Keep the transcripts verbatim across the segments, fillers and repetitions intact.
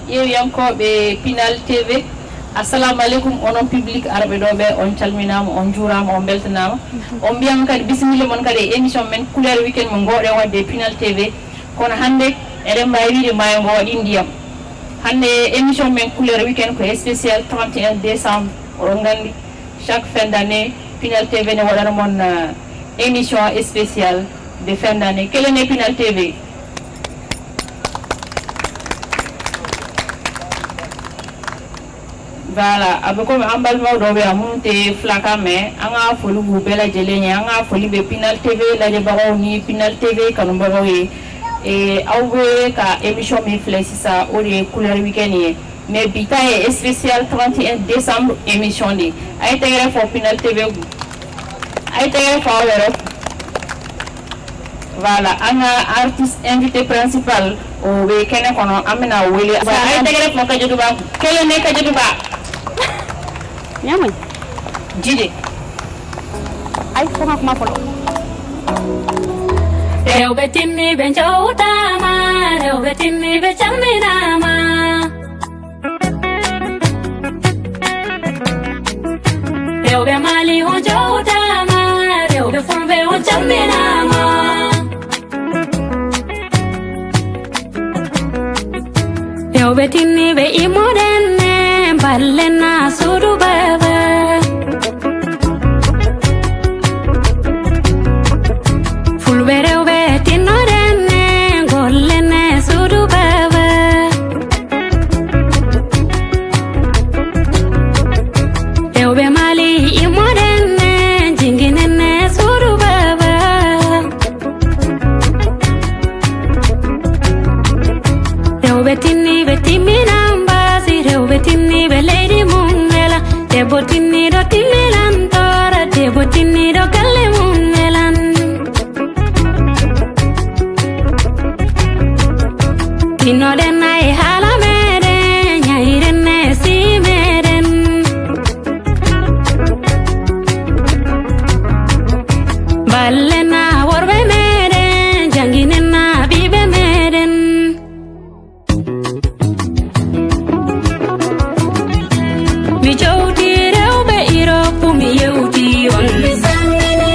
Ƴeewiyankooɓe Pinal T V, assalamu aleykum, onon public arɓe ɗo ɓe, on calminaama, on njuuraama, on mbeltanaama. On mbiyama kadi bisimilla mon kadi e émission men Couleur Week-end mo ngoowɗen waɗde e Pinal T V. Kono hannde eɗen mbaawi wiyde maayo ngo waɗi ndiyam. Hannde émission men Couleur Week-end ko spécial trente et un décembre, oɗon nganndi. Chaque fin d'année, Pinal T V ne waɗana mon, euh, émission spéciale de fin d'année. Kelen e Pinal T V. Voilà, abe ko an balimaw dɔ bɛ yan minnu tɛ fulakan mɛn, an ka foli b'u bɛɛ lajɛlen ye, an ka foli bɛ Pinal T V lajɛbagaw ni Pinal T V kanubagaw ye. Ee, aw bɛ ka émission min filɛ sisan, o de ye Couleur Week-end ye. Mais bi ta ye spécial trente et un décembre émission de ye. A ye tɛgɛrɛ fɔ Pinal T V kun. A ye tɛgɛrɛ fɔ aw yɛrɛ kun. Voilà, an ka artiste invité principal, o bɛ kɛnɛ kɔnɔ, an bɛna o wele. Sa, a ye tɛgɛrɛ fɔ Kajoduba kun. Kelen ne Kajoduba. Ɲamai. Jide. Ai, fo n ka kuma fɔlɔ. Rewɓe tinni ɓe njowtama, rewɓe tinni ɓe calminama. Rewɓe Mali on jowtama, rewɓe Fulɓe on calminama. Rewɓe tinniɓe immoɗen ne, ballen na suudu baba. Fulɓe rewɓe tinnoɗen ne, gollen ne suudu baba. Rewɓe Mali immoɗen ne, jinginen ne suudu baba. Rewɓe tinniɓe timminan mbaasi, rewɓe tinniɓe leydi mum wela. Debbo tinniɗo timminan toora, debbo tinniɗo galle mum welan. Tinnoɗen na e haala meɗen, ñayiren na e sii meɗen. Ballen na worɓe meɗen, janginen na ɓiɓe meɗen. Mi jowti rewɓe Europe, mi yewti on.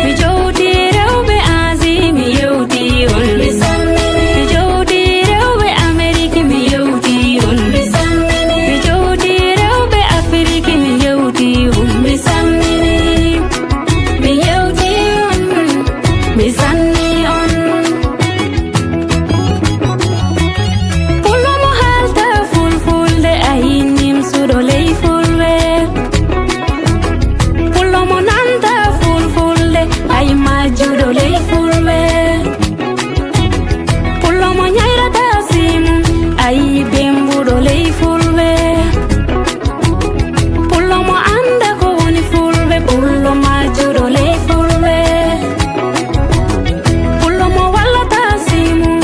Mi jowti rewɓe Asie, mi yewti on. Mi jowti rewɓe Amerique, mi yewti on. Mi jowti rewɓe Afrique, mi yewti on. Mi salmini, mi yewti on, mi sanni on. Pullo mo haalta fulfulde, a yinnim suuɗo ley fulɓe. Pullo mo nanta fulfulde, a yi majjuɗo ley fulɓe. Pullo mo ñayrata simum, a yi bembuɗo ley fulɓe. Pullo mo annda ko woni fulɓe, pullo majjuɗo ley fulɓe. Pullo mo wallata simum,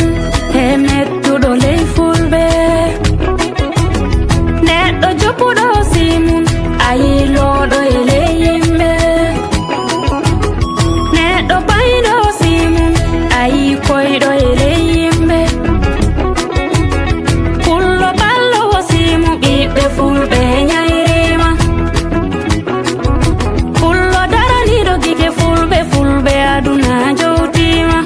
e mettuɗo ley fulɓe. Neɗɗo joppuɗo simum, a yi looɗo e ley yimɓe. Neɗɗo bayɗo simum, a yi koyɗo e ley yimɓe. Pullo ballowo simu, ɓiɓɓe fulɓe ñayrima. Pullo daraniɗo gite fulɓe, fulɓe aduna jowtima.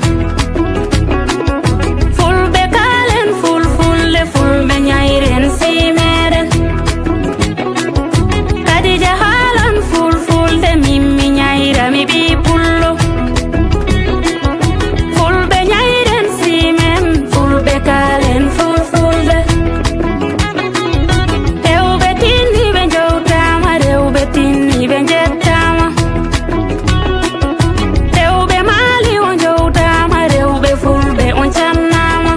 Fulɓe kaalen fulfulde, fulɓe ñayren sii meɗen. Kadija haalan fulfulde, min mi ñayra mi ɓii pullo. Fulɓe ñayren sii men, fulɓe kaalen fulfulde. Rewɓe tinniɓe njowtama, rewɓe tinniɓe njettama. Rewɓe Mali o njowtama, rewɓe fulɓe on cannama.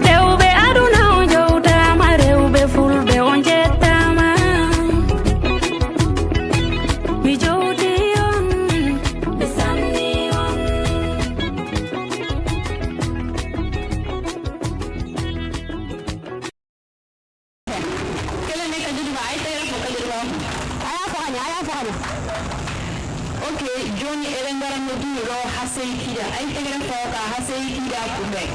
Rewɓe aduna o njowtama, rewɓe fulɓe on jettama. Mi jowti on, mi sanni on. Kelen ne Kajoduba, ay tɛgɛrɛ fɔ Kajoduba. A y'a fɔ ka ɲɛ, a y'a fɔ ka ɲɛ. Ok, joni eɗen ngara noddude ɗo Hasey Kida. Ay tɛgɛrɛ fɔ ka Hasey Kida kunbɛn.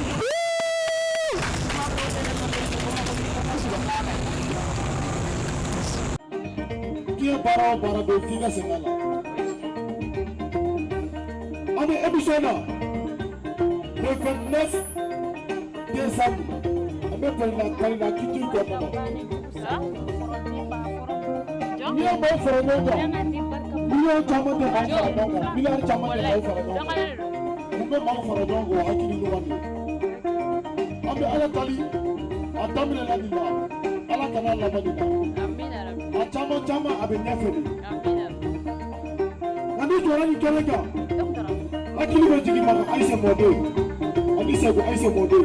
Bara bara do figa sengala. Ami emisona le vingt-neuf décembre. Ami pari la pari la kiti ko mama. Ni o mo foro no ko. Ni o chama de mo foro no ko. Ni o chama de mo foro no ko. Ni o mo foro no ko hakili no wani. An bɛ Ala dali, a daminɛna nin na, Ala kana a laban nin na. Amina rabi. A caman caman, a bɛ ɲɛfɛ de. Amina rabi. Nka n'i jɔra nin kɛnɛ kan, hakili bɛ jigin Makan Ayise Mɔden, ani Sɛku Ayise Mɔden,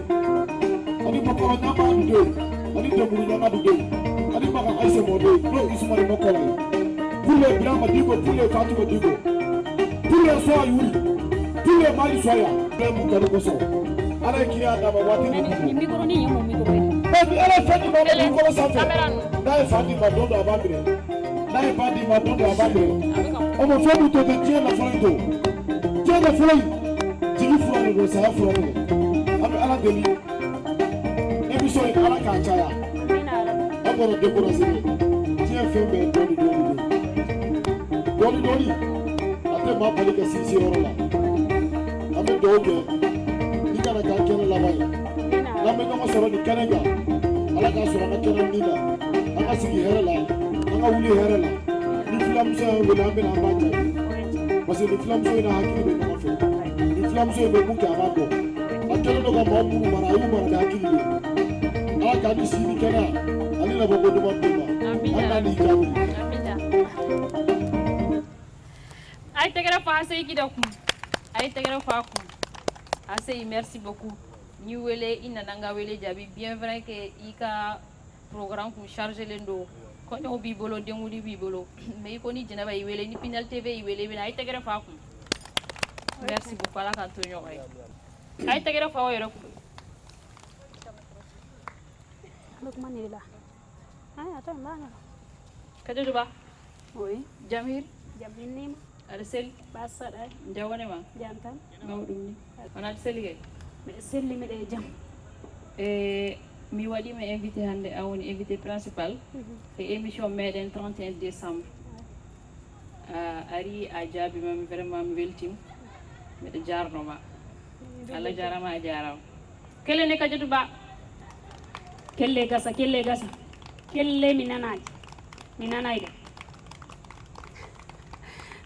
ani Bakɔrɔ Ɲama Duden, ani Dɔnkuru Ɲama Duden, ani Makan Ayise Mɔden, n'o ye Isumani Makɔrɔ ye. Pour les Birama Diko, pour les Fatima Diko. Pour les soins, oui. Pour les Mali soins, ya. Pour les Mukari Koso. Ala ye kiriya d'a ma waati min na. Nin micro nin ye mun micro ye? Ɛ, ni Ala ye fɛn di ma dugukolo sanfɛ, n'a ye fa di ma don dɔ, a b'a minɛ. N'a ye ba di ma don dɔ, a b'a minɛ. O ma fɛn min to tɛ diɲɛ nafolo in to. Diɲɛ nafolo in, jigi fila de don, saya fila de don. An bɛ Ala deli. Émission in, Ala k'a caya. Amina rabi. An kana décourager dɛ. Diɲɛ fɛn bɛɛ ye dɔɔni dɔɔni de ye. Dɔɔni dɔɔni, a tɛ maa bali ka se i seyɔrɔ la. An bɛ dugawu kɛ, i kana kɛ an kɛnɛ laban ye. Amina. N'an bɛ ɲɔgɔn sɔrɔ nin kɛnɛ kan, Ala k'a sɔrɔ an ka kɛnɛ ni na. An ka sigi hɛrɛ la, an ka wuli hɛrɛ la. Ni filamuso y'an wele, an bɛ na, an b'a jaabi. Parce que ni filamuso in n'a hakili bɛ ɲɔgɔn fɛ. Ni filamuso in bɛ mun kɛ, a b'a dɔn. A kɛlen don ka maa minnu mara, a y'u mara ni hakili de ye. Ala k'an ni si ni kɛnɛya ani labanko ɲuman d'u ma. Amina. An k'an ni jaabi. Amina. A ye tɛgɛrɛ fɔ Aseyi Kida kun. A ye tɛgɛrɛ fɔ a kun. Aseyi, merci beaucoup. N'i wele, i nana n ka wele jaabi. Bien vrai que i ka programme kun chargé len don. Kɔɲɔw b'i bolo, denkundi b'i bolo. Mais i ko ni Jɛnɛba y'i wele, ni Pinal T V y'i wele, i bɛ na. A ye tɛgɛrɛ fɔ a kun. Merci beaucoup. Ala k'an to ɲɔgɔn ye. A ye tɛgɛrɛ fɔ aw yɛrɛ kun. An bɛ kuma nin de la. Ayi, a to yen, n b'a ɲɛfɔ. Kajatu Ba. Oui. Jam hiiri? Jam hiiri ni ma. Aɗa selli? Baasi saɗaani. Jam woni ma? Jam tan. Mawɗum ni. Kono aɗa selli kay? Miɗo selli, miɗo e jam. E, mi waɗiima invité hannde, a woni invité principal, mhm, e émission meɗen trente et un décembre. A ari, a jaabiima mi, vraiment mi weltiima. Miɗo jaarnoo ma. Allah jaaraama, a jaaraama. Kelle ne Kajatu Ba. Kelle gasa, kelle gasa. Kelle mi nanaaki. Mi nanaaki de.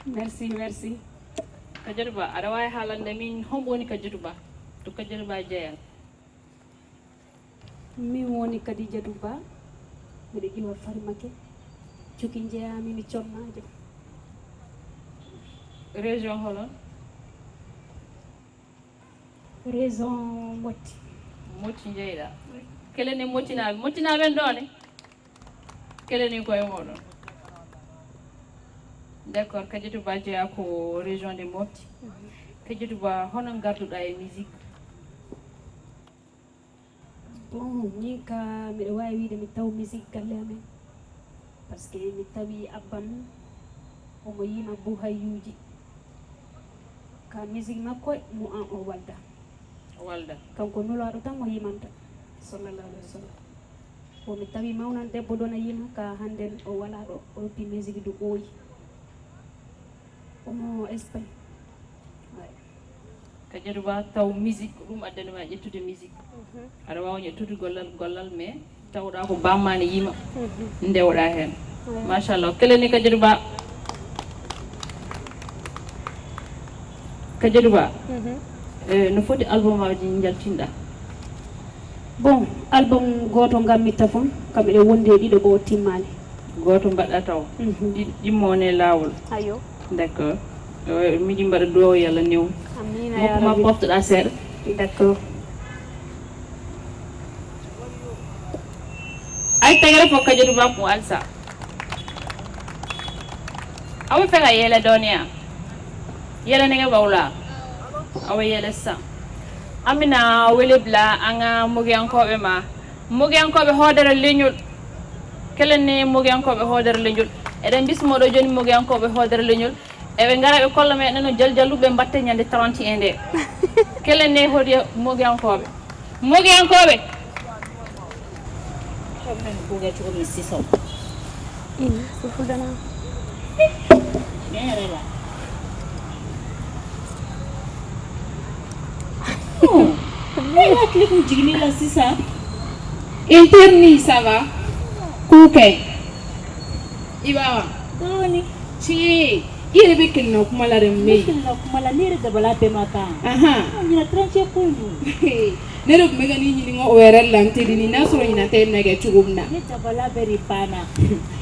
Merci, merci. Kajatu Ba, aɗa waawi haalande min hombo woni Kajatu Ba? To Kajatu Ba jeyaa. Min woni Kadijatu Ba, miɗo iwa Farmake. Cuki njeyaami mi Connaajo. Région holo? Région Motti. Motti njeyɗaa. Kelle ni Mottinaaɓe. Mottinaaɓe en ɗo ne? Kelle ni koye mooɗon. D'accord, Kajatu Ba jeyaa ko région de Motti. Mhm. Kajatu Ba, hono ngarduɗaa e musique? Bon, min ka miɗo waawi wiide mi taw musique galle amen. Parce que mi tawi abban omo yima buhayyuuji. Ka musique makko mo an o walda. O walda. Kanko nulaaɗo tan o yimanta. Sallallahu alaihi wasallam. Bon, mi tawi mawnan debbo ɗo na yima ka hannden o walaa ɗo. O ruppi musique du ɓooyi. Omo Espagne. Ouais. Kajatu Ba, taw musique ko ɗum addani ma ƴettude musique. Mhm. Aɗa waawi ƴettude gollal, gollal, mais tawɗaa ko bamma ne yima, mhm, ndewɗaa heen. Ouais. Machallah. Kelle ni Kajatu Ba. Kajatu Ba. Mhm. Eh, no foti album aji njaltinɗaa? Bon, album gooto ngammi tafon, kam eɗen wondi e ɗiɗo ɓo timmaali. Gooto mbaɗɗa taw. Mhm. Ɗi-, ɗimmo on e laawol. Ayo. D'accord. Eh, miɗi mbaɗa duwaw yo Allah newnu. Amiin, ya Rabbi. Mokku ma poftoɗaa seeɗa. D'accord. Ay tagare fof Kajatu Ba ko Alsa. Awa fega yele doniya. Yele nege bawla. Awa yele sa. Amina wele bla anga mogiyankooɓe ma. Mogiyankooɓe hoodere leñol. Kelen ne mogiyankooɓe hoodere leñol. Eɗen bismoɗo joni mogiyankooɓe hoodere leñol. Eɓe ngara ɓe kolla meɗen no jaljalluɓe mbatte ñande trente et un nde. Kelen ne hoodi mogiyankooɓe. Mogiyankooɓe. Ina, so fuɗɗana. Ne yɛrɛ la. Oh, ne hakili kun jiginni la sisan. Interni, ça va? K'u kɛ. I b'a wa? Dɔɔni. Tiɲɛ. I yɛrɛ bɛ kelenna kuma la dɛ, mais. Ne kelenna kuma la, ne yɛrɛ dabala bɛɛ ma ban. Ahan. Ɔ, ɲinan tranche ko in dun? Ne de tun bɛ ka n'i ɲininka o yɛrɛ de la, n tɛ dini, n'a sɔrɔ ɲinan ta in bɛna kɛ cogo min na. Ne dabala bɛɛ de banna.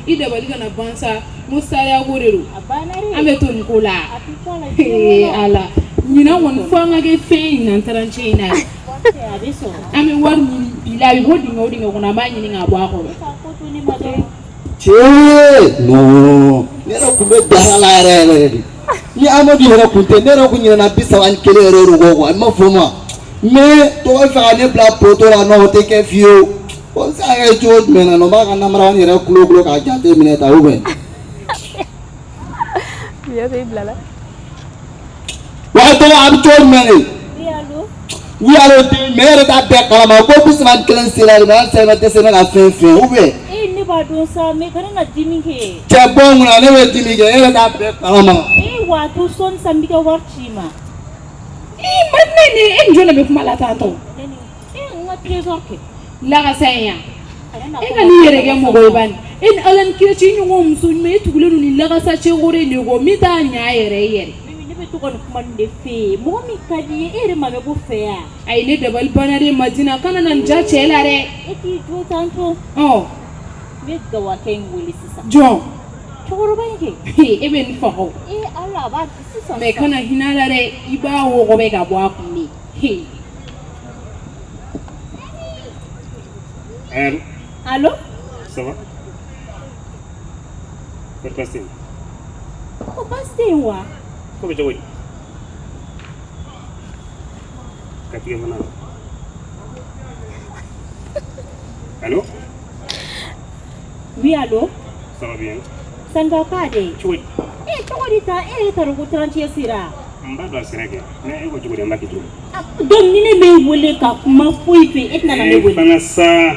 I dabali kana ban sa, n ko sariyako de don. A banna de. An bɛ to nin ko la. A tɛ to a la, ee, diɲɛ kɔnɔ. Ala. Ɲinan kɔni, fo an ka kɛ fɛn ye ɲinan tranche in na. A bɛ sɔrɔ. An bɛ wari ɲini bi la, a bɛ bɔ dingɛ o dingɛ kɔnɔ, an b'a ɲini k'a bɔ a kɔrɔ. E ka ko to ne ma dɔrɔn. Cee, non, ne yɛrɛ tun bɛ dara la yɛrɛ yɛrɛ de. Ni Amadu yɛrɛ tun tɛ, ne yɛrɛ tun ɲinɛna bi saba ni kelen yɛrɛ de kɔ quoi, a ma fɔ n ma. Mais tɔgɔ bɛ fɛ ka ne bila poto la, non, o tɛ kɛ fiyewu. O bɛ se ka kɛ cogo jumɛn na? Non, n b'a ka namara yɛrɛ kulo kulo k'a jate minɛ ta, ou bien? Yɛrɛ i bilala. Wa dɔgɔ, a bɛ cogo jumɛn de? Oui, allô? Oui, allô, den, mais e yɛrɛ t'a bɛɛ kalama. Ko bi saba ni kelen sera de, mais an sɛbɛn tɛ sɛbɛn ka fɛn fɛn, ou bien? Ee, ne b'a dɔn sa, mais kana na dimi kɛ. Cɛ, bɔ n kunna, ne bɛ dimi kɛ, e yɛrɛ t'a bɛɛ kalama. Ee, wa to sɔɔni sa, n b'i ka wari ci i ma. Ee, Madina, ne, e ni jɔn de bɛ kuma la tantɔ? Ne ni, ee, n ka trésor kɛ. Lagasa in yan. E ka n'i yɛrɛ kɛ mɔgɔ ye bani. E ni Ala ni kira cɛ, i ɲɔgɔn muso ɲuman, e tugulen don ni lagasa cɛ wɛrɛ in de kɔ, min t'a ɲɛ a yɛrɛ ye yɛrɛ. Mimi, ne bɛ to ka nin kuma nin de f'e ye. Mɔgɔ min ka di i ye, e yɛrɛ ma mɛn ko fɛ yan. Ayi, ne dabali banna dɛ, Madina, kana na nin diya cɛ la dɛ. E k'i jɔ tan to. Ɔ. N bɛ gawakɛ in wele sisan. Jɔn? Cɛkɔrɔba in kɛ. He, e bɛ nin faga o. Ee, Ala, a b'a di sisan. Mais kana hinɛ a la dɛ, i b'a wɔgɔbɛ ka bɔ a kun de. He. Allô? Allô? Ça va? Kɔri baasi tɛ yen? Ko baasi tɛ yen wa? Ko bɛ cogo di? Ka tigɛ fana. Allô? Oui, allô? Ça va bien? Sani ka k'a de. Cogo di? Eh, cogo di tan? E yɛrɛ t'a dɔn ko trente sera? N b'a dɔn a sera kɛ, mais e ko cogo di, n b'a kɛ cogo di? Ah, donc ni ne m'e wele ka kuma foyi fɛ, e tɛna na ne wele. Eh, fana sa,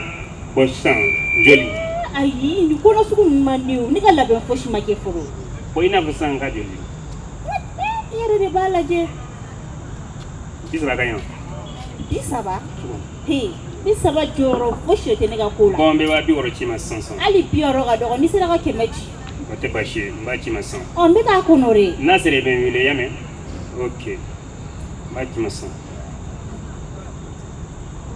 bon, sisan, joli? Eh, ayi, nin ko nasugu ninnu man di o, ne ka labɛn fosi ma kɛ fɔlɔ. Bon, i n'a fɔ sisan, n ka joli? Eh, eh, i yɛrɛ de b'a lajɛ. Bi saba ka ɲi wa? Bi saba? Cogo di? He, bi saba jɔyɔrɔ fosi tɛ ne ka ko la. Bon, n bɛ waa bi wɔɔrɔ ci ma sisan sisan. Hali bi wɔɔrɔ ka dɔgɔ, n'i sera ka kɛmɛ ci. O tɛ baasi ye, n b'a ci ma sisan. Ɔ, n bɛ k'a kɔnɔ de. N'a sera, i bɛ n wele, i y'a mɛn? Ok, n b'a ci ma sisan.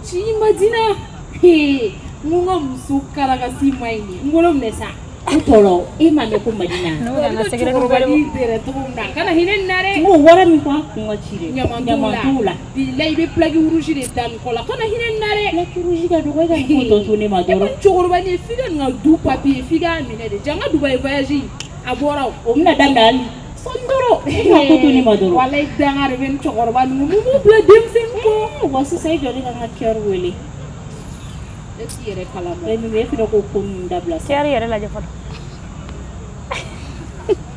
Ci Madina. He, n ko n ka muso karakasi man ɲi de. N bolo minɛ sa. Ko tɔɔrɔ, e m'a mɛn ko Madina? N'o nana, cɛkɔrɔba n'i dɛrɛ cogo min na, kana hinɛ nin na dɛ. N ko wara min ko a kun ka ci dɛ. Ɲaman t'o la. Ɲaman t'o la. Bilayi, i bɛ plaque rouge de da nin kɔ la. Kana hinɛ nin na dɛ. Plaque rouge ka dɔgɔ, e ka nin ko tɔ to ne ma dɔrɔn. E kɔni cɛkɔrɔba, nin ye f'i ka nin ka du papier, f'i k'a minɛ de. Jaa, n ka Dubaï voyage, a bɔra o. O bɛna daminɛ hali sɔɔni dɔrɔn. E ka ko to ne ma dɔrɔn. Walayi, danga de bɛ nin cɛkɔrɔba ninnu. Mun b'u bila denmisɛnnin kɔ? Ee, wa sisan, e jɔ ne ka n ka cœur wele. E t'i yɛrɛ kalama. E, Mimi, e fana k'o ko ninnu dabila sa. Cɛri yɛrɛ lajɛ fɔlɔ.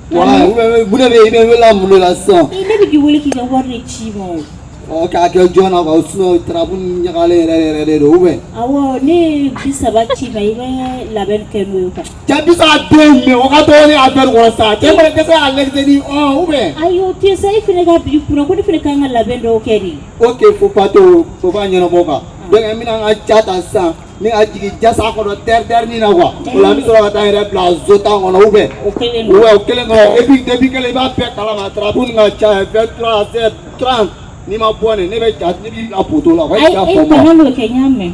Wa, ou bien, mun de bɛ yen? I bɛ wele mun de la sisan? E, ne bɛ k'i wele k'i ka wari de ci ma o. Ɔ, k'a kɛ joona quoi, sinon, tarabu ɲagalen yɛrɛ yɛrɛ de don, ou bien? Awɔ, ne ye bi saba ci ma, i bɛ labɛn kɛ n'o ye quoi. Cɛ, bi saba den min, o ka dɔgɔ ni affaire kɔrɔ sa. Cɛ fana tɛ se k'a lajɛ ni, ɔn, ou bien? Ayi, o tɛ sa, e fana ka bila i kunna ko ne fana ka kan ka labɛn dɔw kɛ de. Ok, faut pas to, faut pas ɲɛnabɔ quoi. Donc, an bɛna an ka ca ta sisan, ni a jigin jasa kɔnɔ, dɛri-dɛrinin na quoi. O la, an bɛ sɔrɔ ka taa yɛrɛ bila zo tan kɔnɔ, ou bien? O kelen don. Ouais, o kelen dɔrɔn. Et puis, depuis kelen, i b'a bɛɛ kalama, tarabu nin ka ca, vingt-trois, seize, trente, n'i ma bɔ ne, ne bɛ ja, ne b'i bila poto la, o ka ja fɔ n ma. Ayi, e kana n'o kɛ, n y'a mɛn.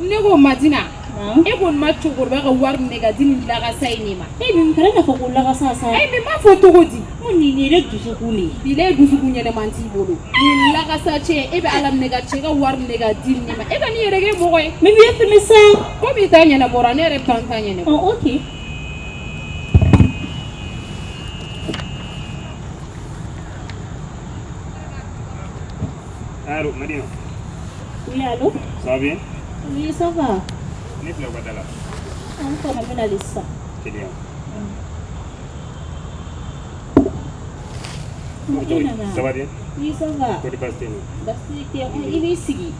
Ne ko, Madina, naamu, e kɔni ma cɛkɔrɔba ka wari minɛ ka di nin lagasa in de ma. E dun, kana n'a fɔ ko lagasa sa. Ayi, mais n b'a fɔ cogo di? Ko nin, nin ye ne dusukun de ye. Bilayi, dusukun ɲɛnɛman t'i bolo. Nin lagasa cɛ, e bɛ Ala minɛ ka cɛ ka wari minɛ ka di nin de ma. E ka n'i yɛrɛ kɛ mɔgɔ ye. Mais nin ye fini sa. Komi i ta ɲɛnabɔra, ne yɛrɛ bɛ taa n ta ɲɛnabɔ. Ɔ, ok. Allô, Madina. Oui, allô? Ça va bien? Oui, ça va. Ne filɛ ka taa la. An fana bɛna le sisan. Kiliyan. Mm. Cogo di? I nana? Ça va bien? Oui, ça va. Kɔri baasi tɛ yen nɔ? Baasi tɛ yen. I b'i sigi.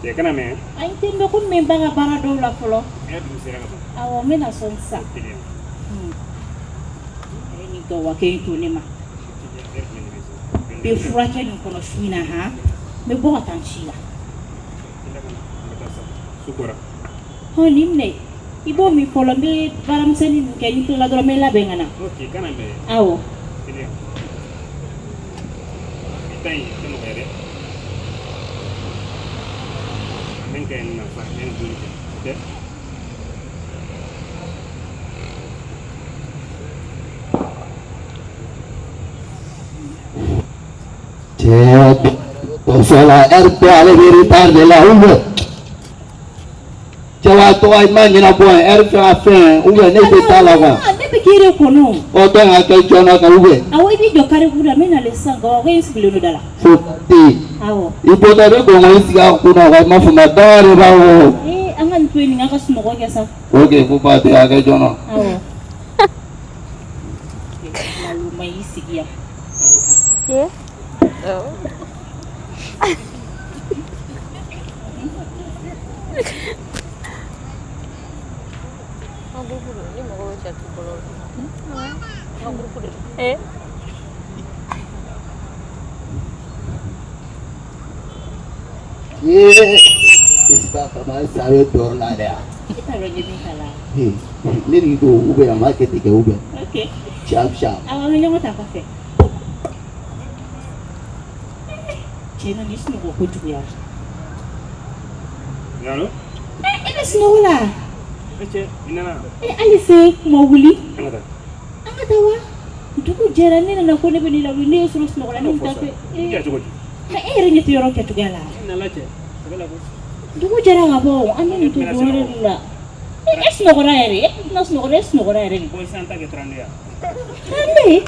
Cɛ, kana mɛn. Ayi, n tɛ mɛn, komi n bɛ n ba ka baara dɔw la fɔlɔ. E dun sera ka ban? Awɔ, n bɛna sɔn sisan. Kiliyan. Mm. Dɔw wa kɛ in to ne ma. Bɛ furakɛ nin kɔnɔ su in na, han. N bɛ bɔ ka taa n si la. Hɔn, nin minɛ. I b'o min fɔlɔ, n bɛ baaramisɛnnin ninnu kɛ, n tilala dɔrɔn, n bɛ labɛn ka na. Ok, kana mɛn. Awɔ. Kiliyan. Bi ta in tɛ nɔgɔya dɛ. N bɛ kɛ nin na sa, n bɛ n boli kɛ. Ok? Cɛ, to sɔla, heure bɛɛ ale bɛ retard de la, ou bien? Cɛ, wa to, a ma ɲɛnabɔ, heure fɛn a fɛn, ou bien ne bɛ taa la quoi? Ah, ne bɛ kiri kɔnɔ. O tɛ ka kɛ jɔn na ka, ou bien? Awɔ, i b'i jɔ carré kun na, n bɛ na le sisan, nka o bɛ n sigilen don da la. Fo ten. Awɔ. I bɔtɔ de ko n ko i sigi a kun na, wa i ma fama, dɔ de b'a fɔ. Ee, an ka nin to yen, nin ka sunɔgɔ kɛ sa. Ok, ko ba tɛ, a kɛ jɔn na. Awɔ. Maluma y'i sigi yan. Ye? Oh. An ka groupe don, ni mɔgɔ bɛ chat bɔlɔ la. An ka groupe don. Eh? Yee, Isba, kama sabe dɔrɔn na dɛ. I t'a dɔn ɲɛ min k'a la. He, ne b'i ko, ou bien a ma kɛ ten kɛ, ou bien. Ok. Sharp, sharp. Awɔ, an bɛ ɲɔgɔn ta kɔfɛ. Cɛ, na ni sunɔgɔ ko juguya. Yalo? Eh, e bɛ sunɔgɔ la? E cɛ, i nana? Eh, hali se, kuma wuli. An ka taa. An ka taa wa? Dugu jɛra, ne nana ko ne bɛ n'i lawuli, ne y'e sɔrɔ sunɔgɔ la, ne y'i ta fɛ. Ee, nka e yɛrɛ ɲɛ tɛ yɔrɔ kɛcogoya la. Dugu jɛra ka bɔ, an bɛ nin to dun wɛrɛ de la. E, e sunɔgɔra yɛrɛ, e tɛna sunɔgɔ, e sunɔgɔra yɛrɛ de. Trente.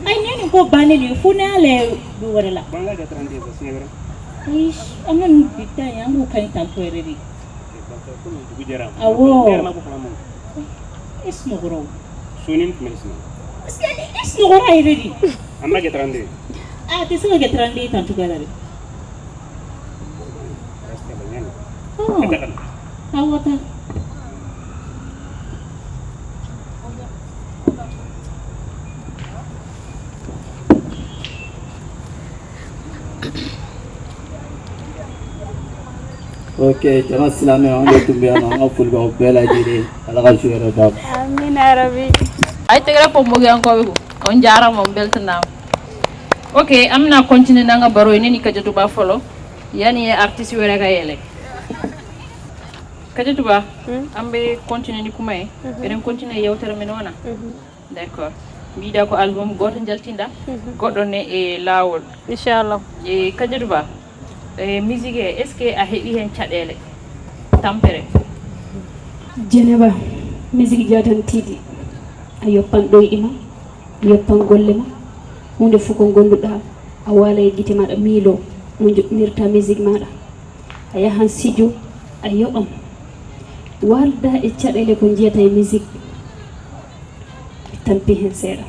Ayi, ne nin ko bannen de ye, fo ne y'a lajɛ du wɛrɛ la. Ayi, an ka nin bi ta in, an k'o ka ɲi tantɔ yɛrɛ de. Awɔ. E sunɔgɔra o. Sɔɔni tun bɛ sunɔgɔ. Parce que e sunɔgɔra yɛrɛ de. An b'a kɛ trente. A tɛ se ka kɛ trente tan cogoya la dɛ. Ɔn. Awɔ, taa. Ok, jama silamɛ, an bɛ tun bɛ yan nɔ, an ka foli b'aw bɛɛ lajɛlen ye. Ala ka su hɛrɛ d'an ma. Amina yarabi. Ay, tɛgɛrɛ fɔ mɔgɔyankaw ye ko. On jaarama, on beltanaama. Ok, an bɛna continuer n'an ka baro ye, ne ni Kajatuba fɔlɔ, yanni artiste wɛrɛ ka yɛlɛ. Kajatuba, hmm? An bɛ continuer ni kuma ye. Mhm. Bɛnɛ continuer yewtere min o na. Mhm. D'accord. Mbiɗa ko album gooto njaltinɗa, mhm, goɗɗo ne e laawol. Inchallah. E Kajadu Ba, e musique he, est-ce que a heɓi heen caɗeele, tampere? Dieynaba, musique jaatantiiɗi, a yoppan ɗoyɗi ma, a yoppan golle ma, huunde fof ko ngonnduɗaa, a waala e gite maaɗa miiloo no njoɓnirta musique maaɗa. A yahan studio, a yoɓan. Waalda e caɗeele ko njiyata e musique. Tampi heen seeɗa.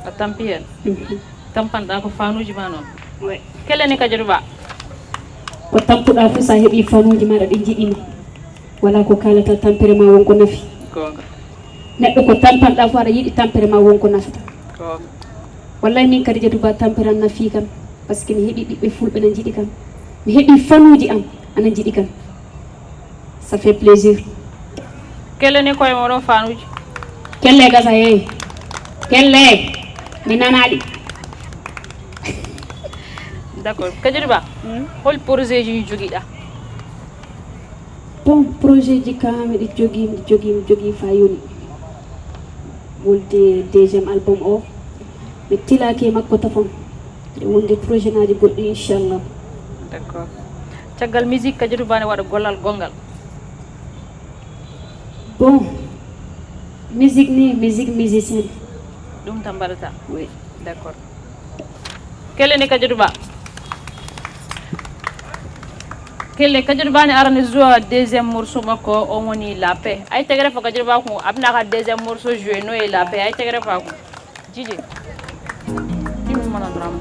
A tampi heen? Mhm. Tampanɗaa ko fanuuji ma noon? Oui. Kelle ne Kajadu Ba? Ko tampuɗaa fof, so a heɓii fanuuji maaɗa ɗi njiɗi ma, wala ko kaalata tampere ma won ko nafi. Goonga. Neɗɗo ko tampanɗaa fof aɗa yiɗi tampere ma won ko nafata. Goonga. Wallay min Kadijatu Ba tampere am nafi kam, parce que mi heɓii ɓiɓɓe fulɓe na njiɗi kam. Mi heɓii fanuuji am ana njiɗi kam. Ça fait plaisir. Kelle ne koye moɗon fanuuji? Kelle gasa he. Kelle. Mi nanaali. D'accord. Kajadu Ba, hmm? Hol projet ji jogiɗa? Bon, projet ji kam miɗi jogii, miɗi jogii, miɗi jogii fa yoni. Wulde deuxième album o, mi tilaaki e makko tafon. Miɗo wondi projet ŋaaji goɗɗi, inchallah. D'accord. Caggal musique, Kajadu Ba ne waɗa gollal gonngal. Bon, musique ni, musique musicien. Ɗum tan mbaɗata? Oui. D'accord. Kelle ne Kajadu Ba? Kelle, Kajadu Ba ne arani joua deuxième morceau makko, on woni La Paix. Ay tegere fo Kajadu Ba ko abna ka deuxième morceau joué no e La Paix. Ay tegere fa ko. Jiji. Ɗum mana drama.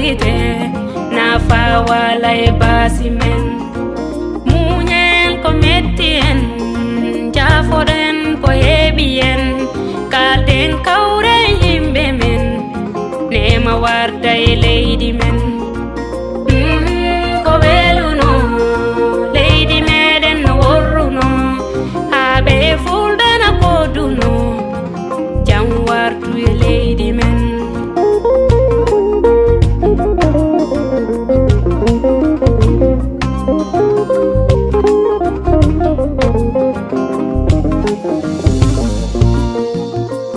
Nafa wala e basi men. Muñen ko metti en, jafoɗen ko heɓi en. Kalden kawre yimɓe men, nema warta e leydi men. Mm, ko weluno leydi meɗen no worruno, haa ɓe fulɓe na koduno. Jam wartu e leydi men.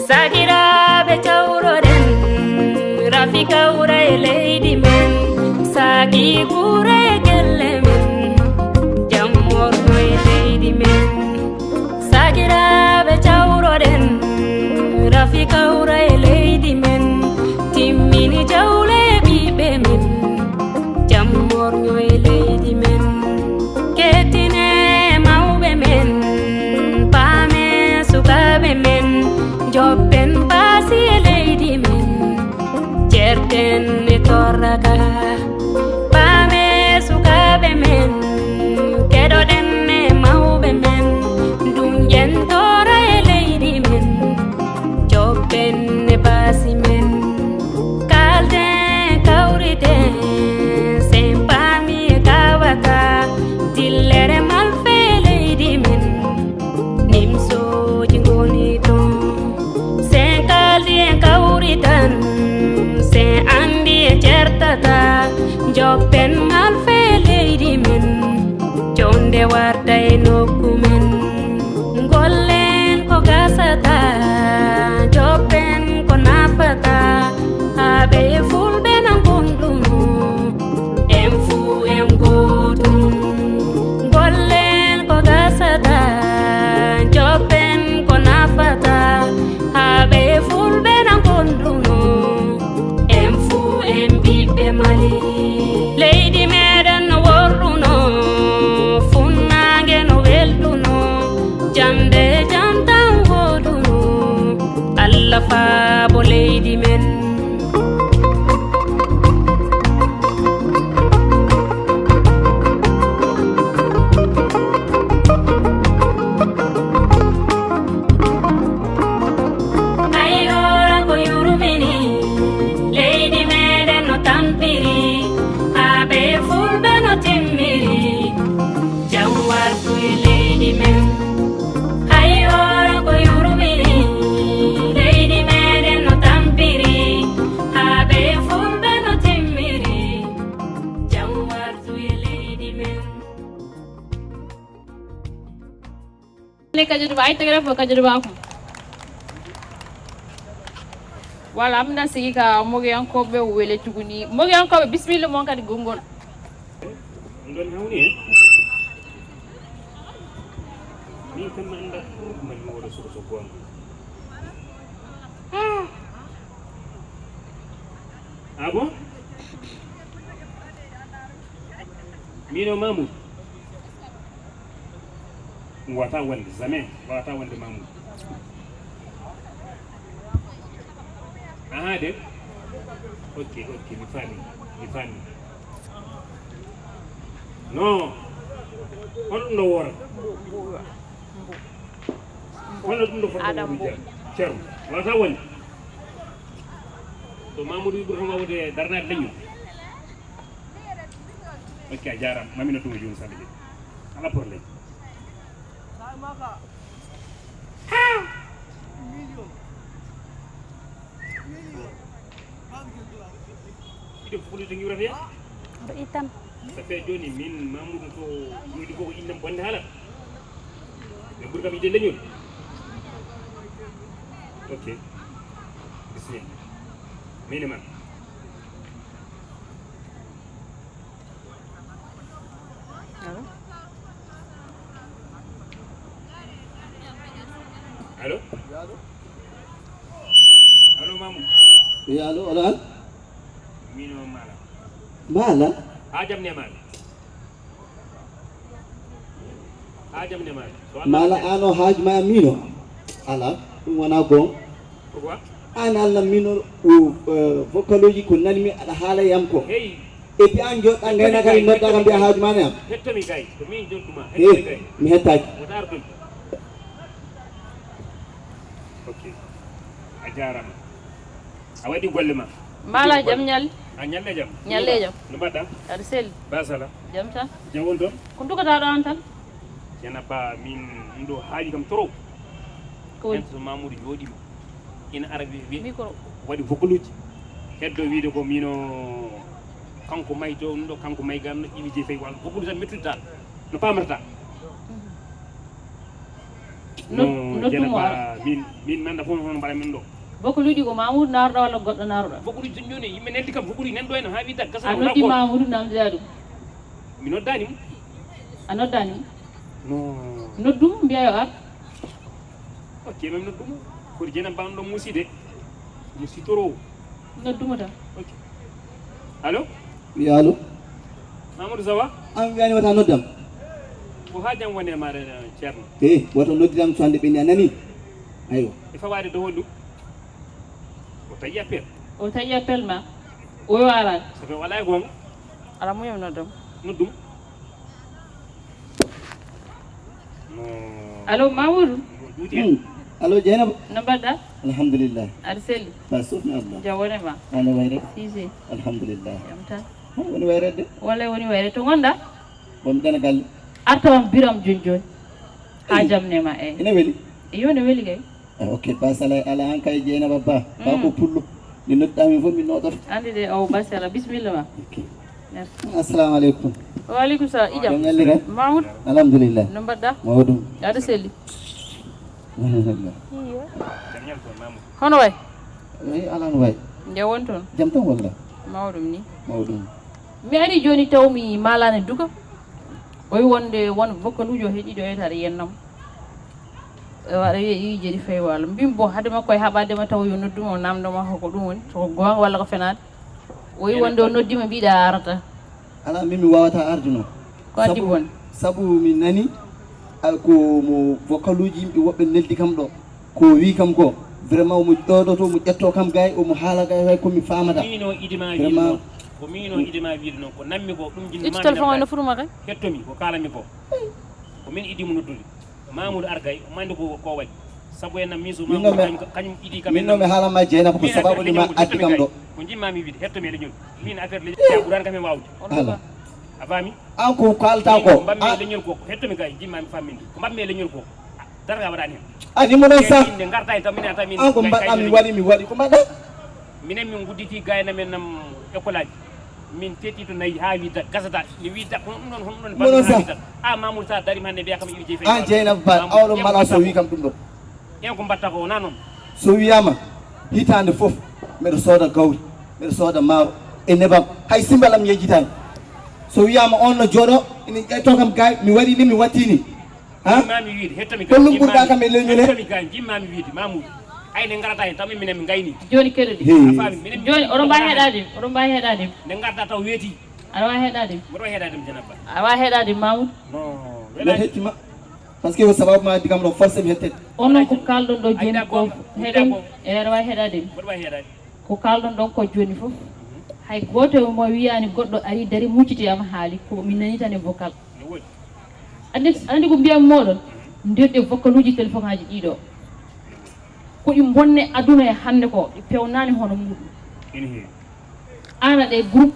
Sakiraaɓe, cawroɗen, rafi kawra e leydi men, saaki guura e gelle men, jam worno e leydi men. Sakiraaɓe, cawroɗen, rafi kawra e leydi men, timmini jawle e ɓiɓɓe men, jam worno e leydi men. Kettine mawɓe men, paame sukaaɓe men, joppen baasi e leydi men, jerten e torraka. Paame sukaaɓe men, keɗoɗen e mawɓe men, duñƴen toora e leydi men, joppen e baasi men. Kalden kawriten, sen paami e kawaka, dillere malfe e leydi men. Nimsooji ngoni toon, sen kaldi en kawri tan, sen anndi en ceertata, joppen malfe leydi men, jonde warta e nokku men. Ngollen ko gasata, joppen ko nafata, haa ɓe fulɓe na ngonduno. En fuu en gootum, ngollen ko gasata, joppen ko nafata, haa ɓe fulɓe na ngonduno. En fuu en ɓiɓɓe Mali. Leydi meɗen no worruno, funnaange no welduno, jam nde jam tan wooduno. Allah faabo leydi men. Hay hoora ko yurmini, leydi meɗen no tampiri, haa ɓe fulɓe no timmiri. Jam wartu e leydi men. Hay hoora ko yurmini, leydi meɗen no tampiri, haa ɓe fulɓe no timmiri. Jam wartu e leydi men. Ne kajatu ba, ay tagara fo kajatu ba ko. Wala, am na sigi ka moge an ko be wele tuguni. Moge an ko be, bismillah, mon kadi gongol. Ɗum ɗon hawni en. Min kam mi anndaa ɗum, mani mi wooda suka so goonga. Ah. Ah bon? Min o Mamoudou. Ɗum wata wonde, jamais wata wonde Mamoudou. Aha de. Ok, ok, mi faami, mi faami. Non. Hono ɗum no woora? Hono ɗum no fota Adam Mbow. Ceerno, wata wonde. To Mamoudou wi ɓurata wawde darnaade leñol. Ok, a jaaraama. Mamina Touré, jooni Samba Jeyi. Alaa problème. Iɗen fof ko tan iwrata heen. Aɗa ittana. Ça fait jooni min Mamoudou to jooɗi ko, ko innam bonde haalata. Min ɓuri kam yiɗde leñol. Ok. Bisimilla. Min e ma. Allo? Allo? Allo, Mamoudou? Wi, allo, allo, allo? Min o Mala. Mala? Ha jam ne Mala. Ha jam ne Mala. So Allah Mala jaɓi. An o haaju ma min o? Alaa, ɗum wonaa goonga. Pourquoi? An Allah mino o, eh, vocaloji ko nanmi aɗa haala yam ko. Hey. Et puis an joɗɗa ngayna kadi nodda kam mbiya haaju ma ne am. Hettomi kay, ko min joɗɗuma. Hettomi kay. Mi hettaki. Wota arɗum. Ok. A jarama. A waɗi golle ma. Mala jam ñal. A ñalle jam. Ñalle jam. No mbaɗɗa? Aɗa selli. Basala. Jam tan. Jam won toon? Ko dugata ɗo an tan? Ceerno Ba, min ɗum ɗo haaji kam trop. Ko woni? Hen so Mamoudou jooɗima. Ina ara wi-, wi-, micro. Waɗi vocaluji. Heddo wiide ko mino kanko may to, ɗum ɗo kanko may gam no iwije fay wal. Vocaluji tan mettude dal. No pamarta. No, no, no Dieynaba, min, min mi annda fof hono mbaɗa min ɗo. Vocaluji ko Mamoudou naruɗo walla goɗɗo naruɗo? Vocaluji tan joni, yimɓe neldi kam vocaluji nan ɗo en ha wi dak gasa. A noddi Mamoudou namdira ɗum? Mi noddani mo. A noddani mo? No. Noddum mbiya yo ar. Ok, même noddum. Ko Dieynaba ɗo muside. Musitoro. Noddumo tan. Ok. Allo? Wi allo. Mamoudou, ça va? An wiyani wata noddam. Ko ha jam woni e maɗa, Ceerno? Eh, woto noddiram so hande ɓenni a nani. Aywa. E fawaade dow honɗum? O taƴi appel. O taƴi appel ma? O yo aran. Sabu wala e gonga. Ala muyam noddam. Noddum. No. Allo, Mamoudou? No juuti en. Hmm. Allo, Dieynaba? No mbaɗɗa? Alhamdulillah. Aɗa selli? Ba sofni Allah. Jam woni ma? Ano wayre? Sise. Alhamdulillah. Jam tan. Hon woni wayredde? Walla woni wayre. To ngonɗa? Bon, mi ɗana galle. Arta on biram joni joni. Ha jam nema, eh. Ina weli? Yo, ne weli kay. Ah, ok, Ba Sala, ala an kay Dieynaba Ba. Ba ko pullo. Mi nodda min fof mi nodoto. Andi de, o Ba Sala, bismillah ma. Ok. Merci. Assalamu alaikum. Wa alaikum salam. Ijam. Jam ñalli tan? Mamoudou. Alhamdulillah. No mbaɗɗa? Mawɗum. Aɗa selli? Alhamdulillah. Iyo. Hono way? Eyi, ala no way. Nde won toon? Jam tan walla? Mawɗum ni. Mawɗum. Mi ari joni taw mi malani duka. O wi wonde won vocal uji o heɗi ɗo etaɗa yennam. E waɗa wiya iwi jeɗi fay walo. Mbimi bon, hade makko e haɓadema taw yo nodduma o namdoma ko ko ɗum woni. So ko gonga walla ko fenaade. O wi wonde o noddima mbiɗa arata. Ala, min mi wawata arde noon. Ko addi bon? Sabu mi nani, a, ko mo vocal uji yimɓe woɓɓe neldi kam ɗo. Ko wi kam ko, vraiment omo ƴooɗoto, omo ƴetto kam gay, omo haala gay hay ko mi famata. Min o idima wiide noon. Ko min o idima wiide noon. Ko nammi ko, ɗum jinmi. Ittu téléphone o no furuma kay. Hettomi ko kalanmi ko. Ko min idimo noddude. Mamoudou Argay, omo andi ko, ko waɗi. Sabu en nam min so Mamoudou kañum, kañum idi kam. Min noon mi haalama Dieynaba ko sababu ɗum addi kam ɗo. Ko jimmami wiide, hettomi e leñol. Min affaire leñol ɓurani kam e wawde. Ala. A faami? An ko kalta ko. Ko mbammi e leñol ko, hettomi kay, jimmami famminde. Ko mbammi e leñol ko. Darga waɗani hen. Ani mo noon sa. Min nde garta e taw min, taw min. An ko mbaɗɗa mi waɗi, mi waɗi ko mbaɗɗa. Minen min gudditi gayna men nam école aji. Min tetti to nayi ha wi dak gasata. Mi wi dak, hono ɗum ɗon, hono ɗum ɗon. Mo noon sa. A Mamoudou sa darima hande mbiya kam iwi jeefe. An Dieynaba Ba, awɗo mala so wi kam ɗum ɗo. En ko mbatta ko wona noon. So wiyama hitande fof mbeɗa sooda gawri, mbeɗa sooda maaro e nebam, hay simbalam yejjitani. So wiyama on no jooɗo, ina ƴetto kam gay, mi waɗi ni, mi watti ni. Ha? Jimmami wiide, hettomi ko ɗum ɓurɗa kam e leñol he? Hettomi ga, jimmami wiide, Mamoudou. Ay ne garata hen, taw min minen min gayni. Joni keɗoɗi. He. A faami, minen. Joni oɗon mbawi heɗade, oɗon mbawi heɗade. Nde garta taw weeti. Aɗa wawi heɗade. Mboɗo wawi heɗade, Dieynaba. Aɗa wawi heɗade, Mamoudou. No, mbeɗa welani. Hettima. Par ce que ko sababu ma addi kam ɗo, forcé mi hettete. Onon ko kalɗon ɗo joni ko, heɗon, e aɗa wawi heɗade. Mboɗo wawi heɗade. Ko kalɗon ɗon ko joni fof, hay goto mo wiyani goɗɗo ari dari mucciti am haali ko mi nani tan e vocal. No woodi. Andi, andi ko mbiyam moɗon, nderɗe vocal uji téléphone aji ɗiɗo. Ko ɗi bonne aduna e hande ko, ɗi pewnani hono muɗum. Ene heewi. An aɗa e groupe,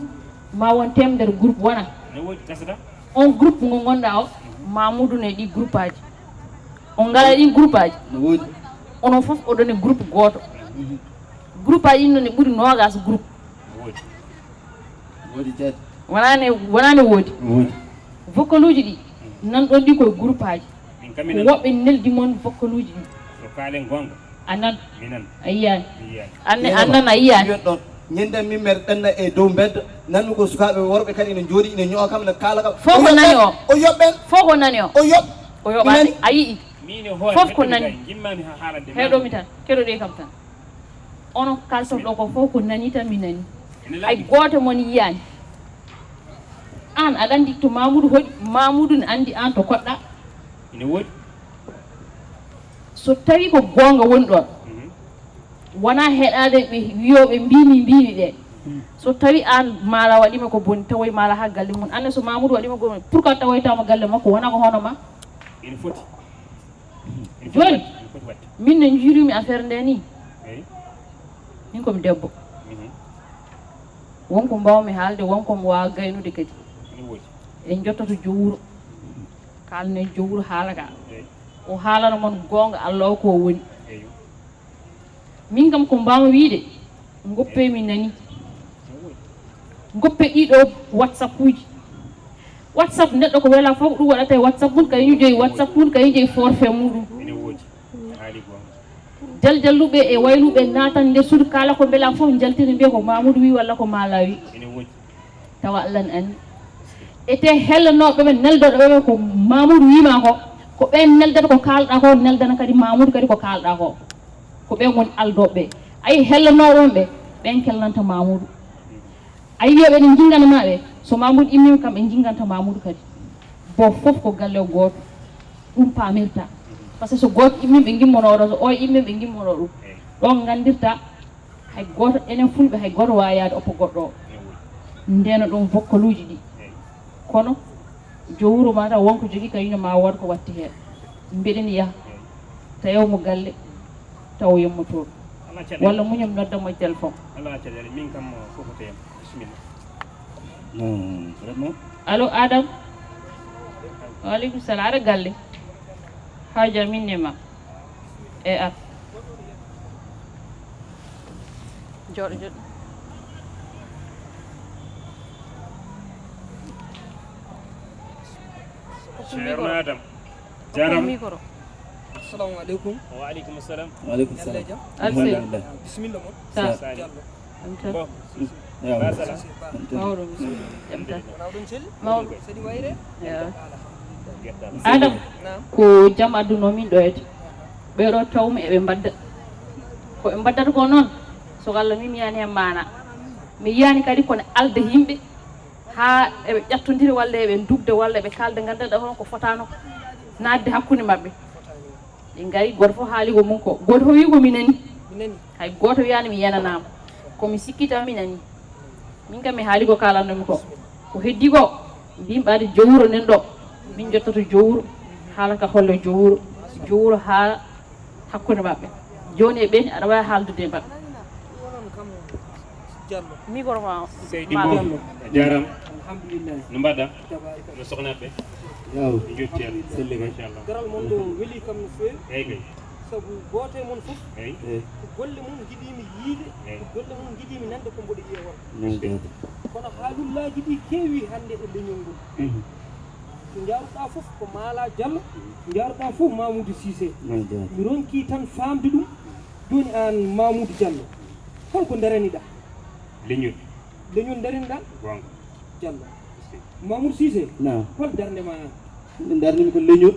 ma won temedere groupe wona. No woodi gasata. On groupe ngo gonɗa o, Mamoudou ne ɗi groupe aji. On ngala ɗin groupe aji. No woodi. Onon fof oɗon e groupe goto. Mhm. Groupe aji ɗin noon ne ɓuri nogas groupe. No woodi. Woodi jeet. Wonani, wonani woodi. No woodi. Vocal uji ɗi, nan ɗon ɗi koye groupe aji. Min kam mi nan. Woɓɓe neldi mon vocal uji ɗi. So kaalen gonga. A nan. Mi nan. A yiyani. Mi yiyani. An, an nan a yiyani. Wiyon ɗon. Ñande min mbeɗa ɗanna e dow mbedda. Nanmi ko sukaaɓe worɓe kadi ina jooɗi, ina ño'a kam, ina kaala kam. Fof ko nani o. O yoɓ ɓen. Fof ko nani o. O yoɓ. O yoɓani. A yi'i. Min e hoore fof ko nani. Jimmami ha haalande. Heɗomi tan. Keɗoɗe kam tan. Onon kalton ɗo ko fof ko nani tan mi nani. Hay gooto mon yiyani. An aɗa andi to Mamoudou hoɗi, Mamoudou ne andi an to koɗɗa. Ina woodi. So tawi ko goonga woni ɗon, mhm, Wona heɗaade ɓe wiyooɓe mbiimi mbiimi ɓe. So tawi aan maala waɗiima ko boni, tawoy maala haa galle mum. Aan ne so Mamoudou waɗiima ko boni, pourquoi tawoytaama galle makko, wona ko hono ma? Ina foti. Ina foti Jooni, waɗde. Ina foti waɗde. Min no njiirumi affaire nde nii. Eyi. Min ko mi debbo. Mhm. Won ko mbaawmi haalde, won ko mi waawa gaynude kadi. Ina woodi. En njottoto jowuro. Kaalnen jowuro haala ka. Eyi. O haalana mon goonga Allah o ko o woni. Eyi. Min kam ko mbaawmi wiyde, ngoppe mi nani. Ngoppe ɗiɗo WhatsApp uji. WhatsApp neɗɗo ko wela fof ɗum waɗata e WhatsApp mum, kay joyi WhatsApp mum, kay joyi forfait muɗum. Ene woodi. Haali goonga. Jaljalluɓe e wayluɓe naatan nder suudu kaala ko mbela fof njaltini mbiya ko Mamoudou wi walla ko Mala wi. Ene woodi. Tawa Allah ne anndi. Ete hellanooɓe ɓe, neldooɓe ɓe ko Mamoudou wiima ko, ko ɓeen neldata ko kaalɗa ko, neldana kadi Mamoudou kadi ko kaalɗa ko. Ko ɓeen woni aldooɓe ɓe. Ayi hellanooɓe on ɓe, ɓeen kelnanta Mamoudou. Ayi wiya ɓe ne njingana ma ɓe, so Mamoudou immiima kam ɓe njinganta Mamoudou kadi. Bo fof ko galle o gooto, ɗum paamirta. Par ce que so gooto immiima ɓe ngimmonoo ɗo, so o immiima ɓe ngimmonoo ɗum. Ɗon nganndirta. Hay gooto enen Fulɓe, hay gooto waawaani oppo goɗɗo o. Ndeena ɗum bokkaluuji ɗi. Kono, jowuro ma taw wonko jogii ka yino ma wood ko watti heen. Mbeɗen yaha, tawi mo galle, taw yommoto. Alaa caɗeele. Walla muñam nodda mo e téléphone. Alaa caɗeele, min kam fof ko teema. Bisimilla. Non, vraiment. Allo, Adam? Waaleykum salaam. Aɗa galle? Haaja min ne ma. E ar. Jooɗo, jooɗo. Ceerno Adam. Hokku jaaraama. Micro. Assalamu aleykum. Wa aleykum assalam. Wa aleykum salam. Yalla jam? Alhamdulillah. Bisimilla mon. Sa. Sa. Diallo. Antan. Bon. Yawa. Ba sala. Antan. Mawɗo, bisimilla. Jam tan. Wona oɗon celli? Mawɗo. Sedi wayre? Yawa. Alhamdulillah. Adam, naam. Ko jam adduno min ɗo ete. Ɓeɗo tawmi eɓe mbadda. Ko ɓe mbaddata ko noon, so Allah mi, mi yiyaani heen maana. Mi yiyaani kadi kono alde yimɓe haa eɓe ƴattondiri walla eɓe ndugda walla eɓe kaalda, nganndanɗaa hono ko fotaano naatde hakkunde maɓɓe. Ɓe ngari, gooto fof haali ko mum ko. Gooto fof wii ko mi nani. Mi nani. Hay gooto wiyaani mi yenanaama. Ko mi sikki tan mi nani. Min kam mi haali ko kaalannomi ko. Ko heddi ko, mbimi ɓaade jowuro nen ɗo. Min njottoto jowuro, haala ka holle jowuro. Jowuro haala hakkunde maɓɓe. Jooni e ɓeni aɗa waawi haaldude e maɓɓe. Micro ma. Seydi Mbow, a jaaraama. Alhamdulillah. No mbaɗɗa? Tabaraka. No sohnaɓe? Yaw. Ɓe njotti Alla. Selli kay. Machallah. Garal mon ɗo weli kam no feewi. Eyi kay. Sabu gooto e mon fof, eyi, ko golle mum njiɗimi yiide, eyi, ko golle mum njiɗimi nande ko mboɗo yiya won. Noon jaati. Kono haalullaaji ɗi keewi hannde e leñol ngol. Mhm. Ko njaaruɗaa fof ko Mala Diallo, njaaruɗaa fof Mamoudou Cissé. Noon jaati. Mi ronki tan faamde ɗum. Jooni aan Mamoudou Diallo, holko ndaraniɗaa? Leñol. Leñol ndaraniɗaa? Goonga. Diallo. Mamoudou Cissé, naam, hol darnde ma aan? Min darnimi ko leñol.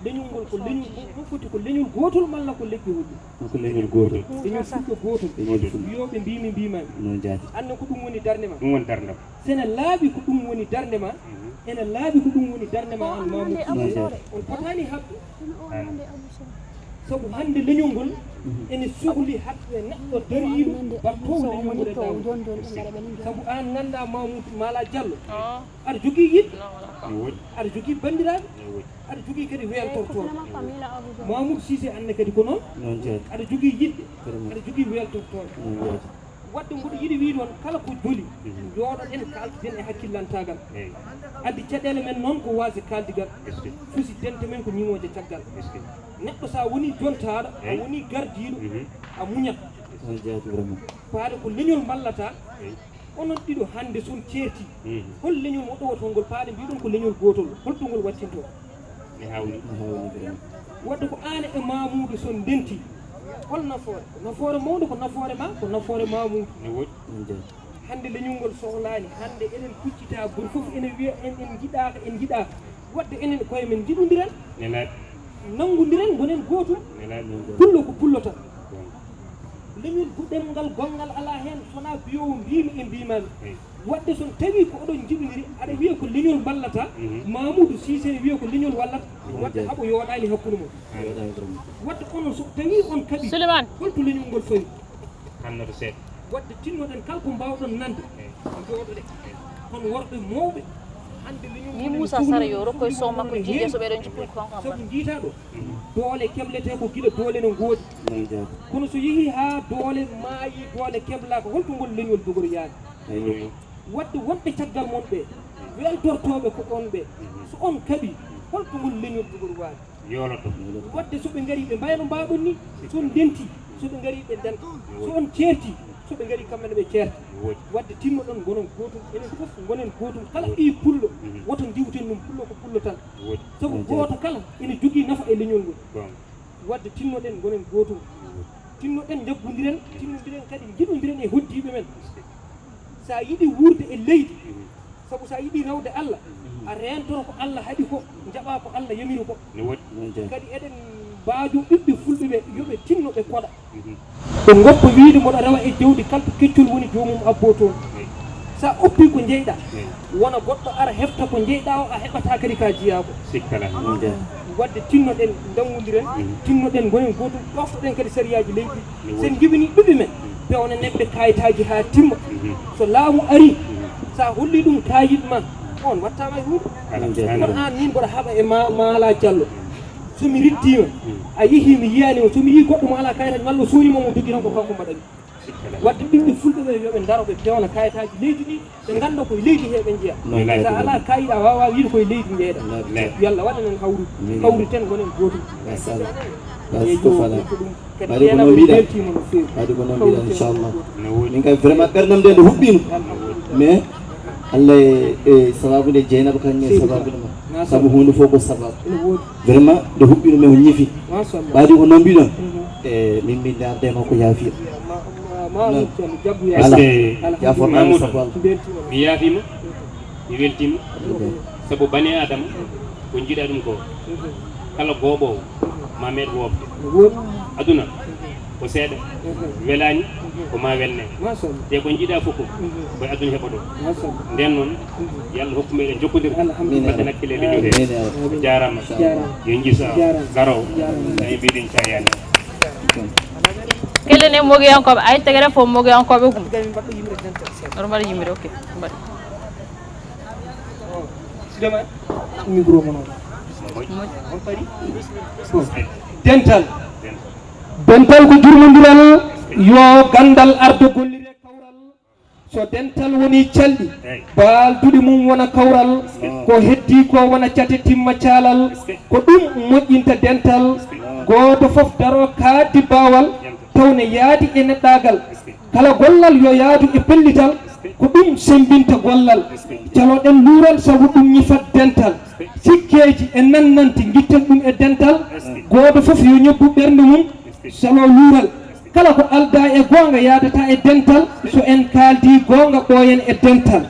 Leñol ngol ko leñol, ko foti ko leñol gootol malla ko leƴƴi hoɗɗi? Ko leñol gootol. Leñol fulɓe gootol. Leñol fulɓe. Wiyooɓe mbimi mbimami. Noon jaati. Aan ne ko ɗum woni darnde ma? Ɗum woni darnde am. Sene laaɓi ko ɗum woni darnde ma, mhm, ene laaɓi ko ɗum woni darnde ma aan Mamoudou Cissé. Noon jaati. On potaani haɓde. Aan. Sabu hannde leñol ngol, mhm, ene sokli haɓde neɗɗo dariiɗo battoowo leñol ngol e laawol. Sabu aan nganndaa Mamoudou Mala Diallo, aɗa jogii yiɗɓe, aɗa jogii banndiraaɓe, aɗa jogii kadi weeltortooɓe. Mamoudou Cissé aan ne kadi ko noon, aɗa jogii yiɗɓe, aɗa jogii weeltortooɓe. Waɗde mboɗo yiɗi wiyde on kala ko joli, mhm, njooɗoɗen kaaltoɗen e hakkillantaagal. Eey. Addi caɗeele men noon ko waasde kaaldigal. Est-ce que? Fusi dente men ko ñimooje caggal. Est-ce que? Neɗɗo so a wonii jontaaɗo, a, eey, wonii gardiiɗo, mhm, a muñat. On jaati vraiment. Faade ko leñol mballata. Eey. Onon ɗiɗo hannde son ceerti. Mhm. Hol leñol mo ɗowotoo ngol, faade mbiɗon ko leñol gootol, hol to ngol wattintoo? Mi hawni. Mi hawni vraiment. Wadde ko aan e Mamoudou son ndenti. Hol nafoore? Ko nafoore mawnde, ko nafoore ma, ko nafoore Mamoudou. Ne woodi. Ɗum jaati. Hannde leñol ngol sohlaani. Hannde eɗen kuccita, gooto fof ene wiya en, en njiɗaaka, en njiɗaaka. Wadde enen koye men njiɗondiren. Nelaaɗo. Nanngondiren, ngonen gootum. Nelaaɗo. Pullo ko pullo tan. Ɗum. Leñol gu-, ɗemngal gonngal alaa heen, so wonaa mbiyowo mbiimi e mbiimaami. Eey. Wadde so tawii ko oɗon njiɗondiri, aɗa wiya ko leñol mballata, mhm, Mamoudou Cissé wiya ko leñol wallata, mhm, wadde haɓo yooɗaani hakkunde mon. Yooɗaani hakkunde mon. Wadde onon so tawii on kaɓii, Souleymane, holto leñol ngol fawi? Annoto seeɗa. Waɗde tinnoɗen kala ko mbaawɗon nande, njooɗoɗen. Kono worɓe mawɓe, hannde leñol Ni mumen Moussa Sara yo rokkoy son makko jiiɗe so ɓeɗon jippin ko kanko Ammar. Sabu njiitaa ɗo, doole kebletee ko gila doole no ngoodi. Kono so yehii haa doole maayi, doole keblaaka, holto ngol leñol dogori yaade? Waɗde wonɓe caggal mon ɓe, weltortooɓe ko on ɓe, so on kaɓii, holto ngol leñol dogori waade? Yooloto. Waɗde so ɓe ngarii ɓe mbayno mbaawɗon ni, so on ndentii, so ɓe ngarii ɓe ndenta, so on ceertii, so ɓe ngarii kamɓe ne ɓe ceerta. Waɗde tinnoɗon ngonon gootum, enen fof ngonen gootum, kala ɓii pullo, woto ndiwten ɗum pullo ko pullo tan. Sabu gooto kala ene jogii nafa e leñol ngol. Waɗde tinnoɗen ngonen gootum. Tinnoɗen njaggondiren, tinnondiren kadi njiɗondiren e hoɗdiiɓe men. So a yiɗi wuurde e leydi, sabu so a yiɗi rewde Allah, a reentoro ko Allah haɗi ko, njaɓa ko Allah yamiri ko. Kadi eɗen mbaajo ɓiɓɓe fulɓe ɓe, yo ɓe tinno ɓe koɗa. Ɓe ngoppa wiyde mboɗo rewa e jawdi kala to keccol woni joomum abboo toon. So a oppii ko njeyɗaa, wona goɗɗo ara hefta ko njeyɗaa o, a heɓataa kadi ka jiyaa ko. Waɗde tinnoɗen ndanngondiren, tinnoɗen ngonen gootum, ɗoftoɗen kadi sariyaaji leydi. So en njibinii ɓiɓɓe men, peewnanen ɓe kaayitaaji haa timma. So laamu arii, so a hollii ɗum kaayit ma, on wattaama e huunde. Kono aan miin mboɗo haɓa e ma Mala Diallo. So mi rittiima, a yehii mi yiyaani ma, so mi yii goɗɗo mo alaa kaayitaaji, malla o suuñii ma mo doggi tan ko kanko mbaɗami. Waɗde ɓiɓɓe fulɓe ɓe yo ɓe ndaro ɓe peewna kaayitaaji leydi ndi, ɓe ngannda koye leydi he ɓe njeya. So a alaa kaayit a waawaa wiide koye leydi njeeyɗaa. Yo Allah waɗan en hawrude. Hawriten ngonen gootum. Machallah. Eyi, yo, ko ɗum kadi. Mbaɗi ko no mbiɗa. Mbaɗi ko no mbiɗa, inchallah. Min kay vraiment ɓerdam nde nde huɓɓiino. Mais Allah e, e sababu nde Jeynaba kan e sababu nde ma. Sabu huunde fof ko sababu. Vraiment nde huɓɓiino men o ñifi. Mbaɗi ko no mbiɗon. E min min darde makko yaafiya. Ala. Jaafo ɗan sabu Allah. Mi yaafiima. Mi weltiima. Sabu bani Aadama, ko njiɗaa ɗum ko, kala gooɓoowo, ma meeɗ woofde. Aduna, ko seeɗa, welaani, ko ma welne. Te ko njiɗaa fof ko, ko e aduna heɓa ɗo. Nden noon, yo Allah hokku meɗen jokkondirde, mbaɗen hakkille e leñol he. Jaaraama. Yo njisa garoowo, tawi mbiɗen cayaani. Kelle ne mogiyankooɓe, ay tegere fof mogiyankooɓe gum. Oɗo mbaɗa yimre, ok, mbaɗa. Micro mo noon. Dental. Dental ko jurmondiral, yo ganndal ardo gollire kawral. So dental woni calɗi, baalduɗi mum wona kawral, ko heddii ko wona cate timma caalal. Ko ɗum moƴƴinta dental. Gooto fof daro kaaɗdi baawal, taw ne yaadi e neɗɗaagal. Kala gollal yo yaadu e pellital, ko ɗum semmbinta gollal. Caloɗen luural sabu ɗum ñifat dental. Sikkeeji e nannanti ngitten ɗum e dental. Gooto fof yo ñobbu ɓernde mum, calo luural. Kala ko aldaa e goonga yaadata e dental. So en kaaldii goonga ɓooyen e dental.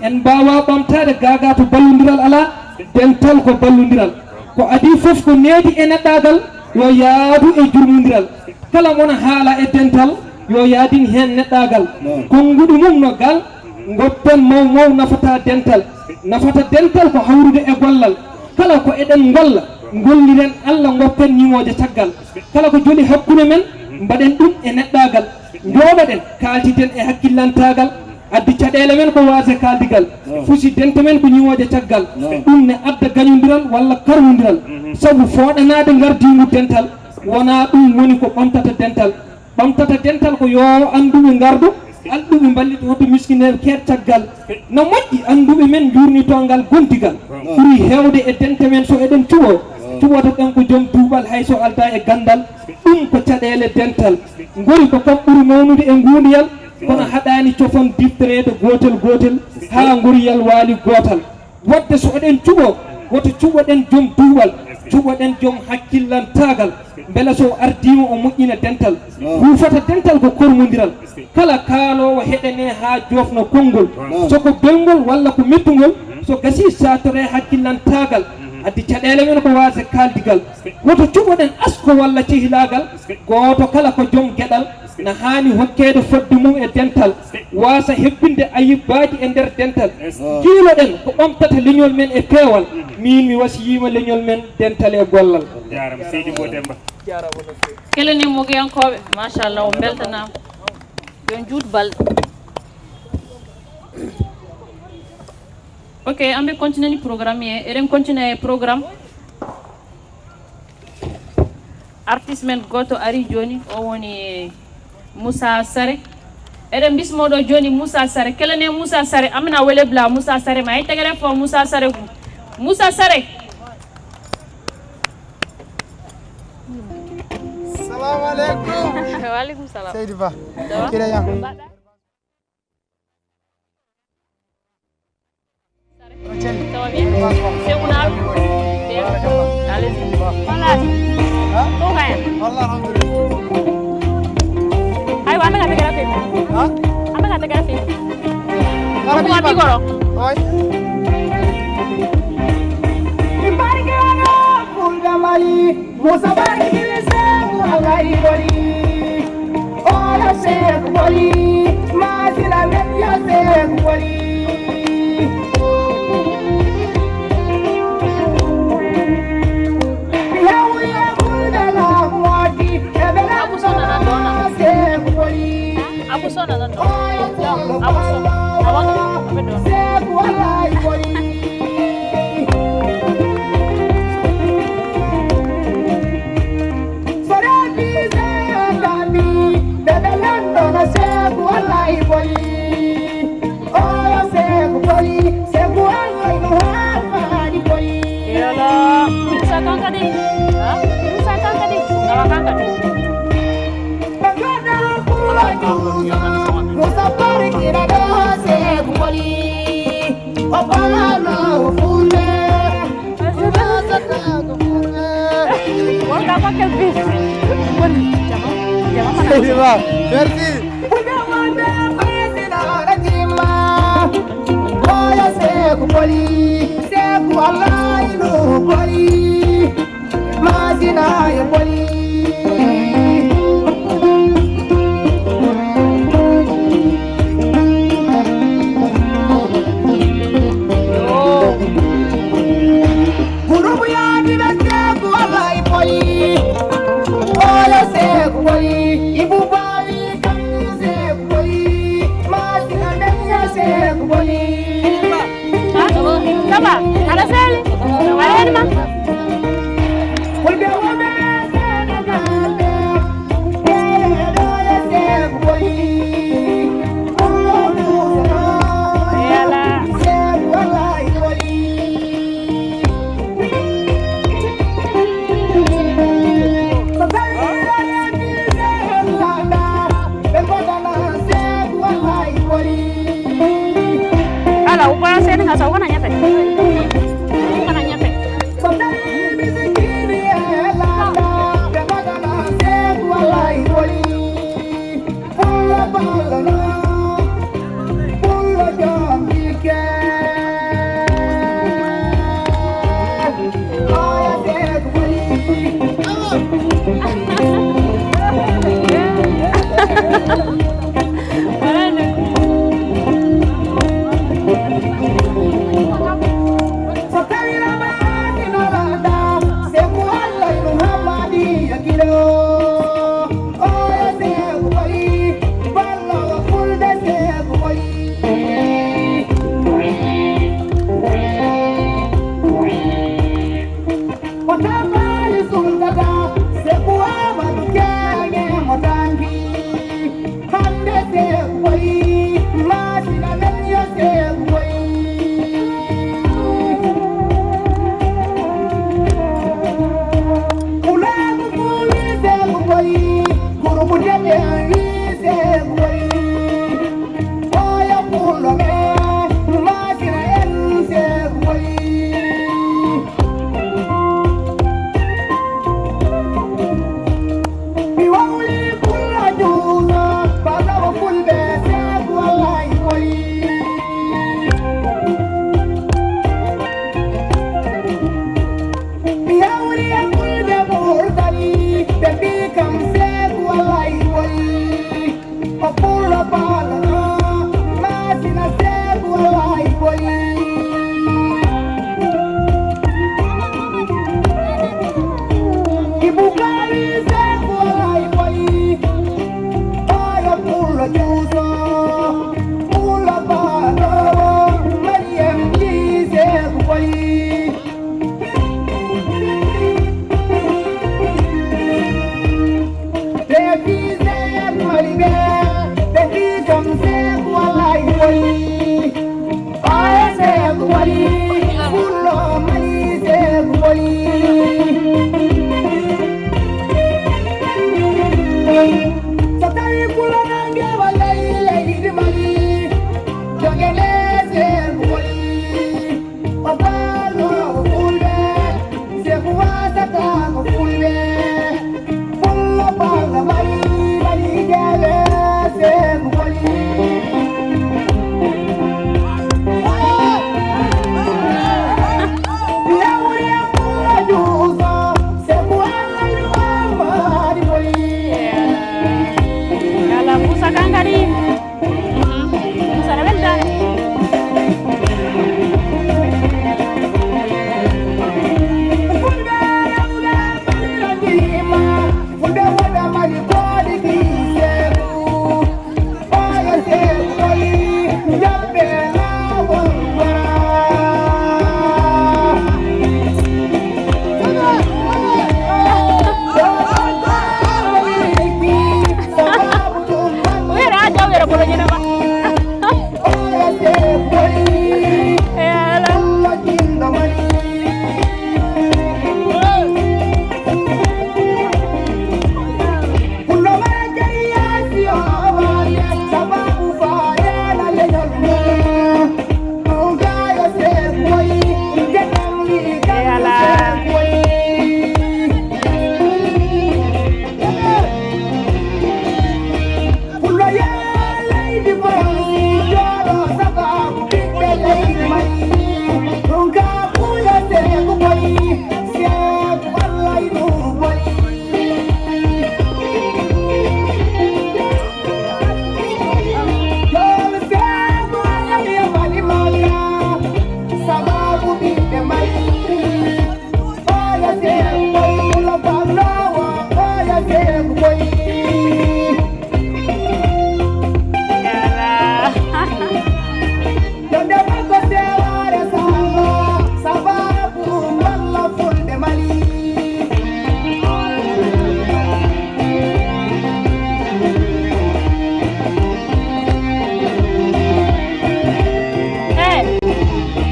En mbaawaa ɓamtaade gaagaa to ballondiral alaa. Dental ko ballondiral. Ko adii fof ko needi e neɗɗaagal yo yaadu e jurmondiral. Kala mona haala e dental yo yaadin heen neɗɗaagal. Konnguɗi mum no gal, ngoppen maw maw nafata dental. Nafata dental ko hawrude e gollal. Kala ko eɗen ngolla, ngolliren Allah, ngoppen ñiŋooje caggal. Kala ko joli hakkunde men, mbaɗen ɗum e neɗɗaagal. Njooɗoɗen, kaaltiden e hakkillantaagal. Addi caɗeele men ko waasde kaaldigal. Fusi dente men ko ñiŋooje caggal. Ɗum ne adda gañondiral walla karwondiral. Sabu fooɗanaade ngardiingu dental, wonaa ɗum woni ko ɓamtata dental. Ɓamtata dental ko yo annduɓe ngardo, alɗuɓe mballita hoto miskineeɓe keed caggal. No moƴƴi annduɓe men njuurnitoo ngal gondigal. Ɓuri heewde e dente men so eɗen cuɓoo, cuɓoto ɗen ko joom duuɓal hay so aldaa e ganndal. Ɗum ko caɗeele dental. Ngori ko kam ɓuri mawnude e nguundiyal, kono haɗaani cofon diftoreede gootel gootel haa ngoriyal waali gootal. Waɗde so eɗen cuɓoo, woto cuɓoɗen joom duuɓal, cuɓoɗen joom hakkillantaagal, mbele so o ardiima o moƴƴina dental. Huufata dental ko kormondiral. Kala kaaloowo heɗanee haa joofna konngol. So ko belngol walla ko mettungol, so gasii saatoree hakkillantaagal. Addi caɗeele men ko waasde kaaldigal. Woto cuɓoɗen asko walla cehilaagal. Gooto kala ko joom geɗal, na haani hokkeede fodde mum e dental, waasa hebbinde ayibbaaji e nder dental. Njiiloɗen ko ɓamtata leñol men e peewal. Miin mi wasiyiima leñol men dental e gollal. Jaaraama seydi Mbo Demba. Jaaraama no feewi. Kelen e mogiyankooɓe, machallah, on mbeltanaama. Yo njuut balɗe. Ok, ambe continue ni programme ye. Eɗen continue e programme. Artiste men goto ari joni, o woni Moussa Sare. Eɗen bismo ɗo joni Moussa Sare. Kala ne Moussa Sare, amina wele bla Moussa Sare ma e tegere fo Moussa Sare gu. Moussa Sare. Salam alaikum. Wa alaikum salam. Seydi Ba. Ça va? Kira yan. Ça va bien? C'est Ounal. Bien. Allez-y. Voilà. Hein? Ko kaya? Wallah, alhamdulillah. Aywa, an bɛ ka tɛgɛrɛ fɛ. Hein? An bɛ ka tɛgɛrɛ fɛ. An bɛ ka tɛgɛrɛ fɛ. Oi. Ibarikana, Fulda Mali. Musa Bari Seku Alai Boli. Oya Seku Boli. Masina Media Seku Boli. Yahuya Kundala Mwati. Ebela Abu Sona na Dona. Seku Boli. Abu Sona na Dona. Oya Seku Boli. Abu Sona. Abu Sona. Seku Alai Boli. Yala, Musa kan kadi. Ha? Musa kan kadi. Awa kan kadi. Merci. Masina ya boli. Gurubu ya ni na Seku Alai boli. Oya Seku boli. Ibu boli kan Seku boli. Masina ya Seku boli. Ça va? Aɗa selli? Aɗa heɗi ma? Yala. Ala, o bɔra sen ka sa, o kana ɲɛfɛ. O kana ɲɛfɛ.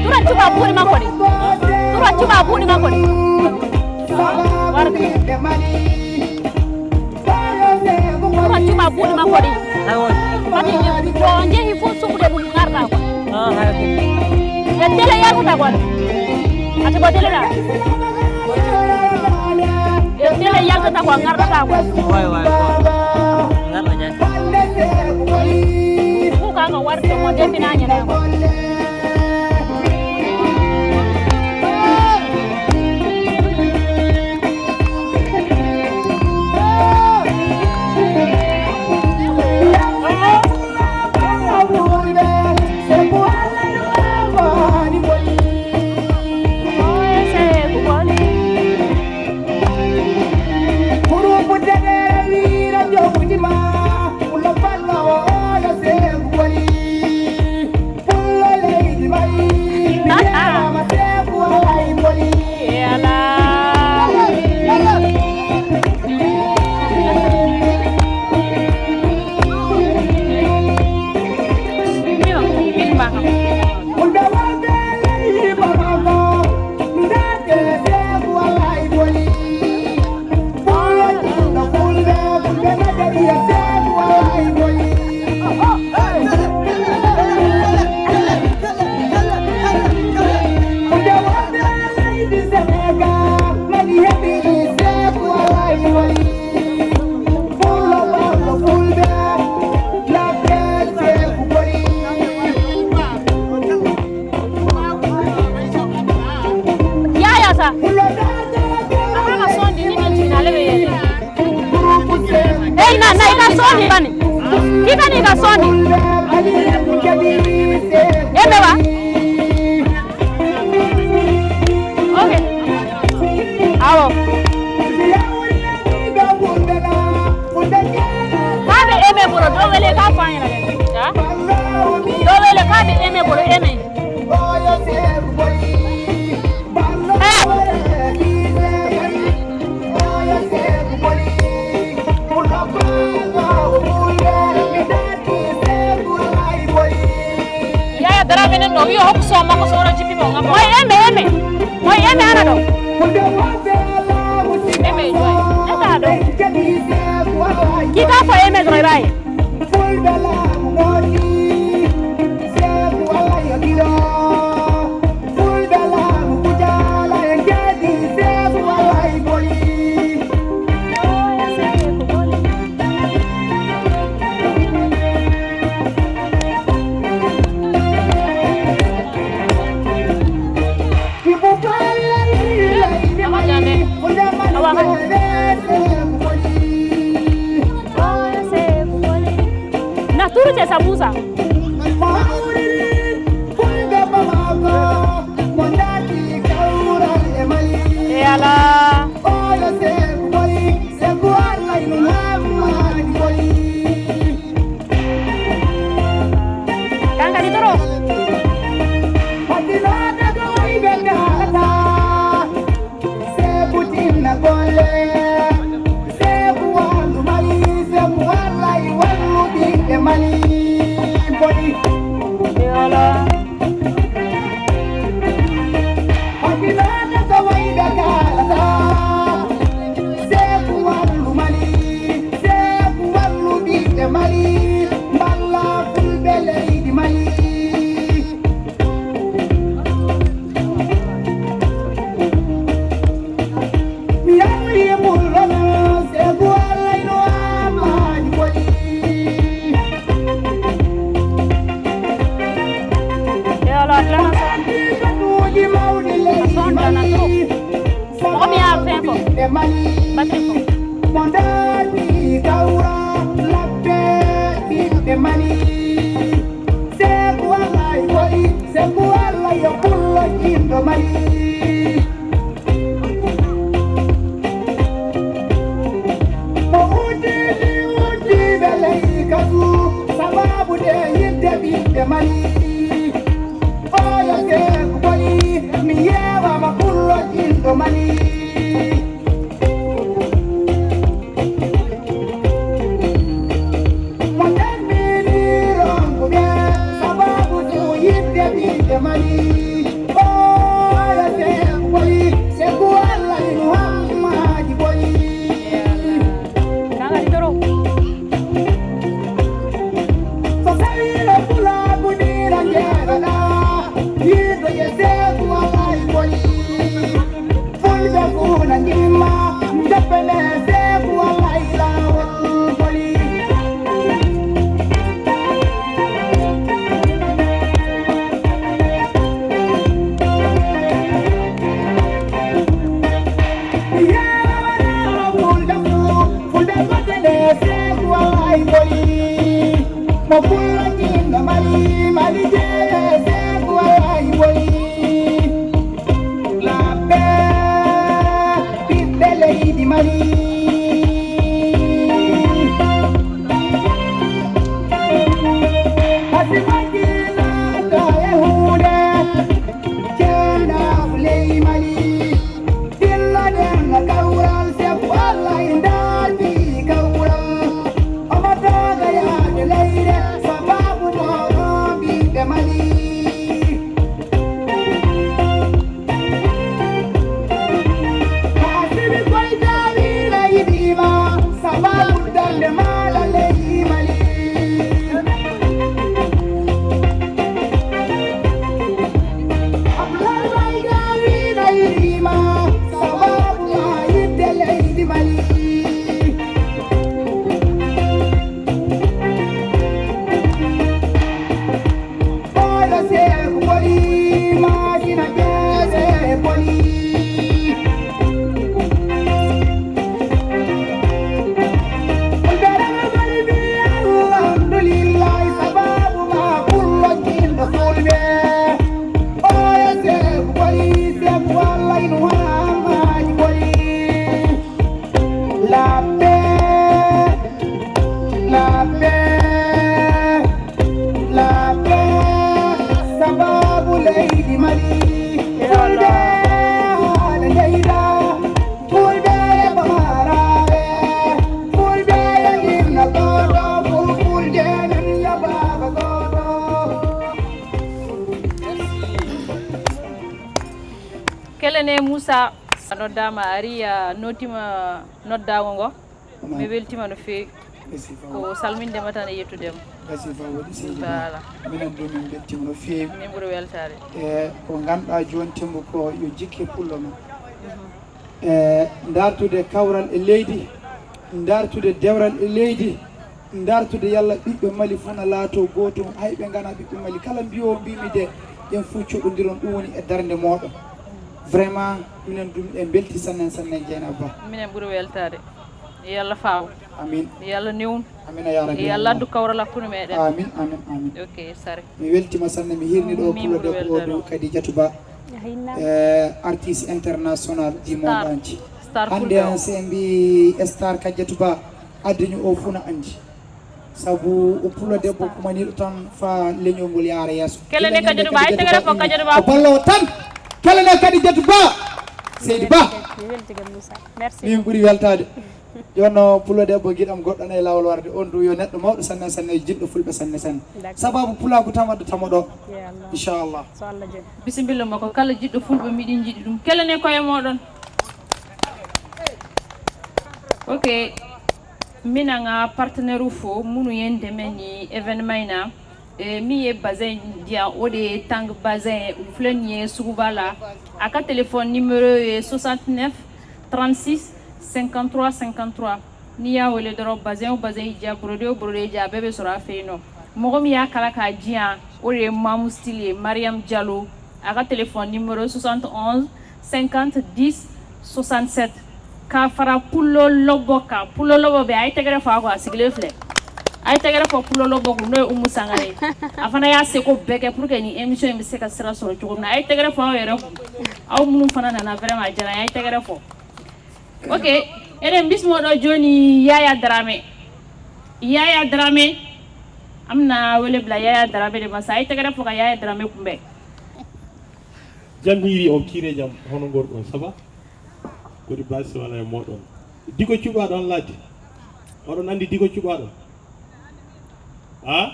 Tura cuma buuɗi makko ɗi. Tura cuma buuɗi makko ɗi. Warde. Tura cuma buuɗi makko ɗi. Mati, to njehi fof suɓude ɗum ngarɗa ko. E tele yaltata ko. Ate ko tele ɗa. E tele yaltata ko, ngarɗata ko. Waay, waay, waay. Ngarɗa ñande. Ko kaga warde mo debinañe na ko. Yaya sa. Ama sonde ni men jina lebe yele. Ey na na ika sonde bani. Ika ni ika sonde. Ebe wa. Okay. Awo. Kabe eme bolo do wele ka fanya. Ha? Do wele kabe eme bolo eme. Yaya dara menen ɗo wiyo hokku so makko so oɗo jippi mo ngam. Moy eme eme. Moy eme ana ɗo. Eme joy. Neta ɗo. Kika fo eme joy ray. Na turu ce samusa. E ala. Kankani toro. Seeku tinna golle, seeku wondu Mali, seeku wallay wallu ɓiɓɓe Mali. Mali. Batterie fof. Mo ndaarni kawra labbe ɓiɓɓe Mali. Seeku Alla e Boli, Seeku Alla yo pullo jindo Mali. Mo udditi uddiɓe ley kasu, sababu de yidde ɓiɓɓe Mali. Oya Seeku Boli, mi yeewama pullo jindo Mali. Mo tammbini ronkuɓe sababu du yidde ɓiɓɓe Mali. Oya Seeku Boli, Seeku Alla e Muhammadi Boli. Kangari doro. So tawino pulaagu dina jeeɗaɗa, yiɗo ye Seeku Alla e Boli. Fulɓe fuu na ngimma, njoppene Seeku Alla e laawol Boli. Yewana fulɓe fuu, fulɓe fotte nde Seeku Alla e Boli. Mo fulla jinno Mali, Mali jeeye Seeku Alla e Boli. Labbe, ɓiɓɓe leydi Mali. Hasi majjinata e huunde, ceerno ley Mali. Dilloɗen kawral, Seeku Alla e ndaarti kawral. Omo dogga yaade leyɗe, sababu mooɗon ɓiɓɓe Mali. Haa sibi koy daawiina yiɗiima, sababu darnde maaɗa ley Mali. Abdoulaye Mbaye daawiina yiɗiima, sababu maa yiɗde leydi Mali. Oɗo Seeku Boli, Maasina Jeese Boli. Darama Boli bi, alhamdulillahi, sababu ma pullo jinɗo fulɓe. Oya Seeku Boli, Seeku Alla inu haamaji Boli. Labbe, labbe, labbe, sababu leydi Mali. Fulɓe aɗa jeyda, fulɓe e bamaraɓe, fulɓe e jinna gooto, fulfulde men yo baaba gooto. Kelene Moussa, a noddaama, a ari, a nootiima noddaango ngo. Mi weltiima no feewi. Merci, Fawa. Ko salminde ma tan e yettude ma. Merci, Fawa, waɗi seydi ma. Voilà. Minen du min mbeltiima no feewi. Min ɓuri weltaade. E ko ngannduɗaa jooni tembo ko yo jikke pullo ma. Mhm. E dartude kawral e leydi, dartude dewral e leydi, dartude yalla ɓiɓɓe Mali fof na laato gootum, hay ɓe ngana ɓiɓɓe Mali. Kala mbiyo mbimi de, ƴen fof coɗodiron, ɗum woni e darnde mooɗon. Vraiment, minen du miɗen mbelti sanne, sanne, Jeynaba Ba. Minen ɓuri weltaade. Yo Allah faaw. Amin. Yo Allah newnu. Amin, ya Rabbi. Yo Allah addu kawral hakkunde meɗen. Amin, amin, amin. Ok, sare. Mi weltima sanne, mi hirni ɗo. Min pullo ɓuri debbo o weltaade. Dow Khadijatou Ba. Ahinna. Eh, artiste international du monde entier. Star. Hande fulɓe o. Se mbi star Khadijatou Ba, adduñu o funa andi. Sabu o pullo debbo kumaniɗo tan fa leñol ngol yaara yeeso. Kelen e Kadijatou Ba, ay tagata fof Kadijatou Ba. O ballo tan. Kelen e Kadijatou Ba. Seydi Ba. Mi welti kam Moussa. Merci. Min ɓuri weltade. Jooni noon, pullo debbo giɗam goɗɗo ne e laawol warde. On du yo neɗɗo mawɗo sanne sanne, jiɗɗo fulɓe sanne sanne. D'accord. Sababu pulaagu tan wadde tamo ɗo. Ya Allah. Inchallah. So Allah jaɓi. Bisimilla ma ko kala jiɗɗo fulɓe miɗin jiɗi ɗum. Kelen e koye mooɗon. Ok. Minanga partenaire ufo munu yende meni événement ina. E, mi e Bazin dia ode tang Bazin uflen ye sugubala. Aka téléphone numéro ye soixante-neuf trente-six cinquante-trois cinquante-trois. Ni ya wele doro Bazin o Bazin dia brode o brode dia bebe sora feino. Mogo mi ya kala ka dia ode Mamu Style Mariam Diallo. Aka téléphone numéro soixante-onze cinquante dix soixante-sept. Ka fara Pulo Lobo kan. Pulo Lobo bɛ, a ye tɛgɛrɛ fɔ a kɔ, a sigilen filɛ. A ye tɛgɛrɛ fɔ Pulo Lobo kun, n'o ye Umu Sangare ye. A fana y'a seko bɛɛ kɛ pour que nin émission in bɛ se ka sira sɔrɔ cogo min na. A ye tɛgɛrɛ fɔ aw yɛrɛ kun. Aw minnu fana nana, vraiment, a diyara n ye. A ye tɛgɛrɛ fɔ. Ok, eren bismo ɗo joni Yaya Drame. Yaya Drame. Amna wele bla Yaya Drame de masa. A ye tɛgɛrɛ fɔ ka Yaya Drame kunbɛn. Jam hiiri on, kiire jam, hono ngorɗon, ça va? Kodi baasi wala e mooɗon? Digo cuɓaaɗo on laajde. Oɗon anndi digo cuɓaaɗo? Ha?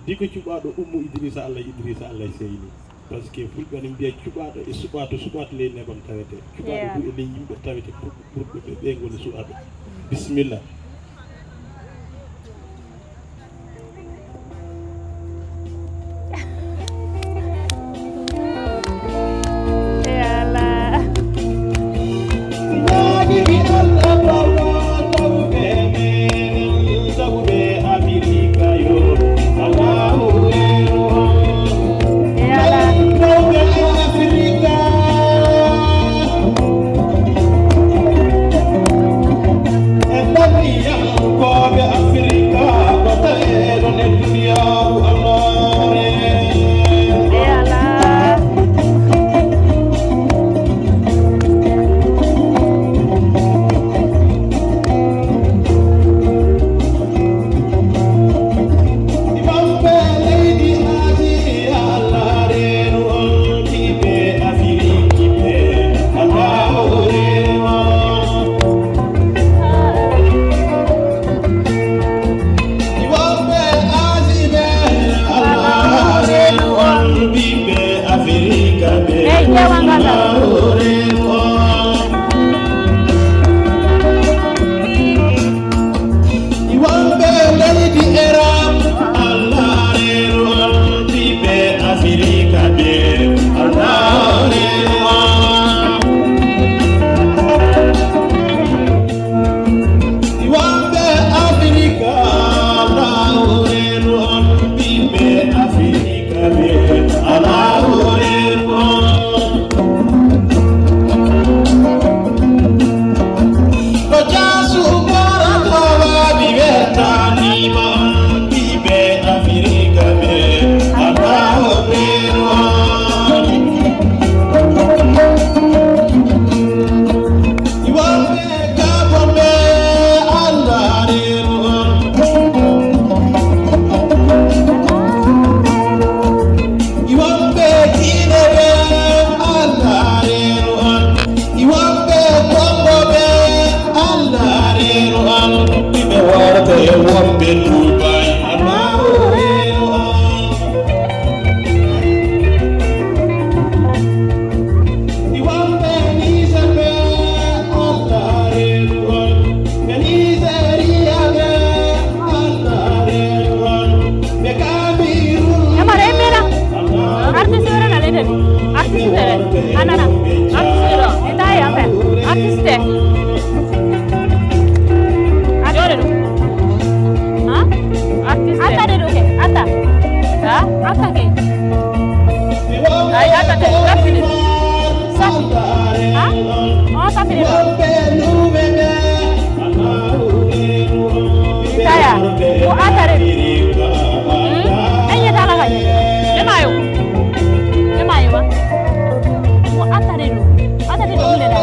Digo cuɓaaɗo Ummu Idrissa, Allah Idrissa, Allah seyni. Parce que Fulɓe ne mbiya cuɓaaɗo e suɓaato, suɓaato ley nebam tawete. Cuɓaaɗo Yeah. du e ley yimɓe tawete, ɓurɓe, ɓurɓe ɓe, ɓe ngoni suɓaaɓe. Bismillah. Amara, e mena. Artiste wɛrɛ nalen tɛ. Artiste tɛ dɛ. A nana. Artiste dɔ. I t'a ye yan fɛ. Artiste tɛ. A dɔ de don. Han? Artiste. Ata de don kɛ. Ata. Han? Ata kɛ. Ayi, Ata tɛ. Sa. Han? Ɔ, sa fini don. Saya, ko atare. Hmm? Enye tala kanye. Ema yo. Ema yo ba. Ko atare lo. Atare lo le da.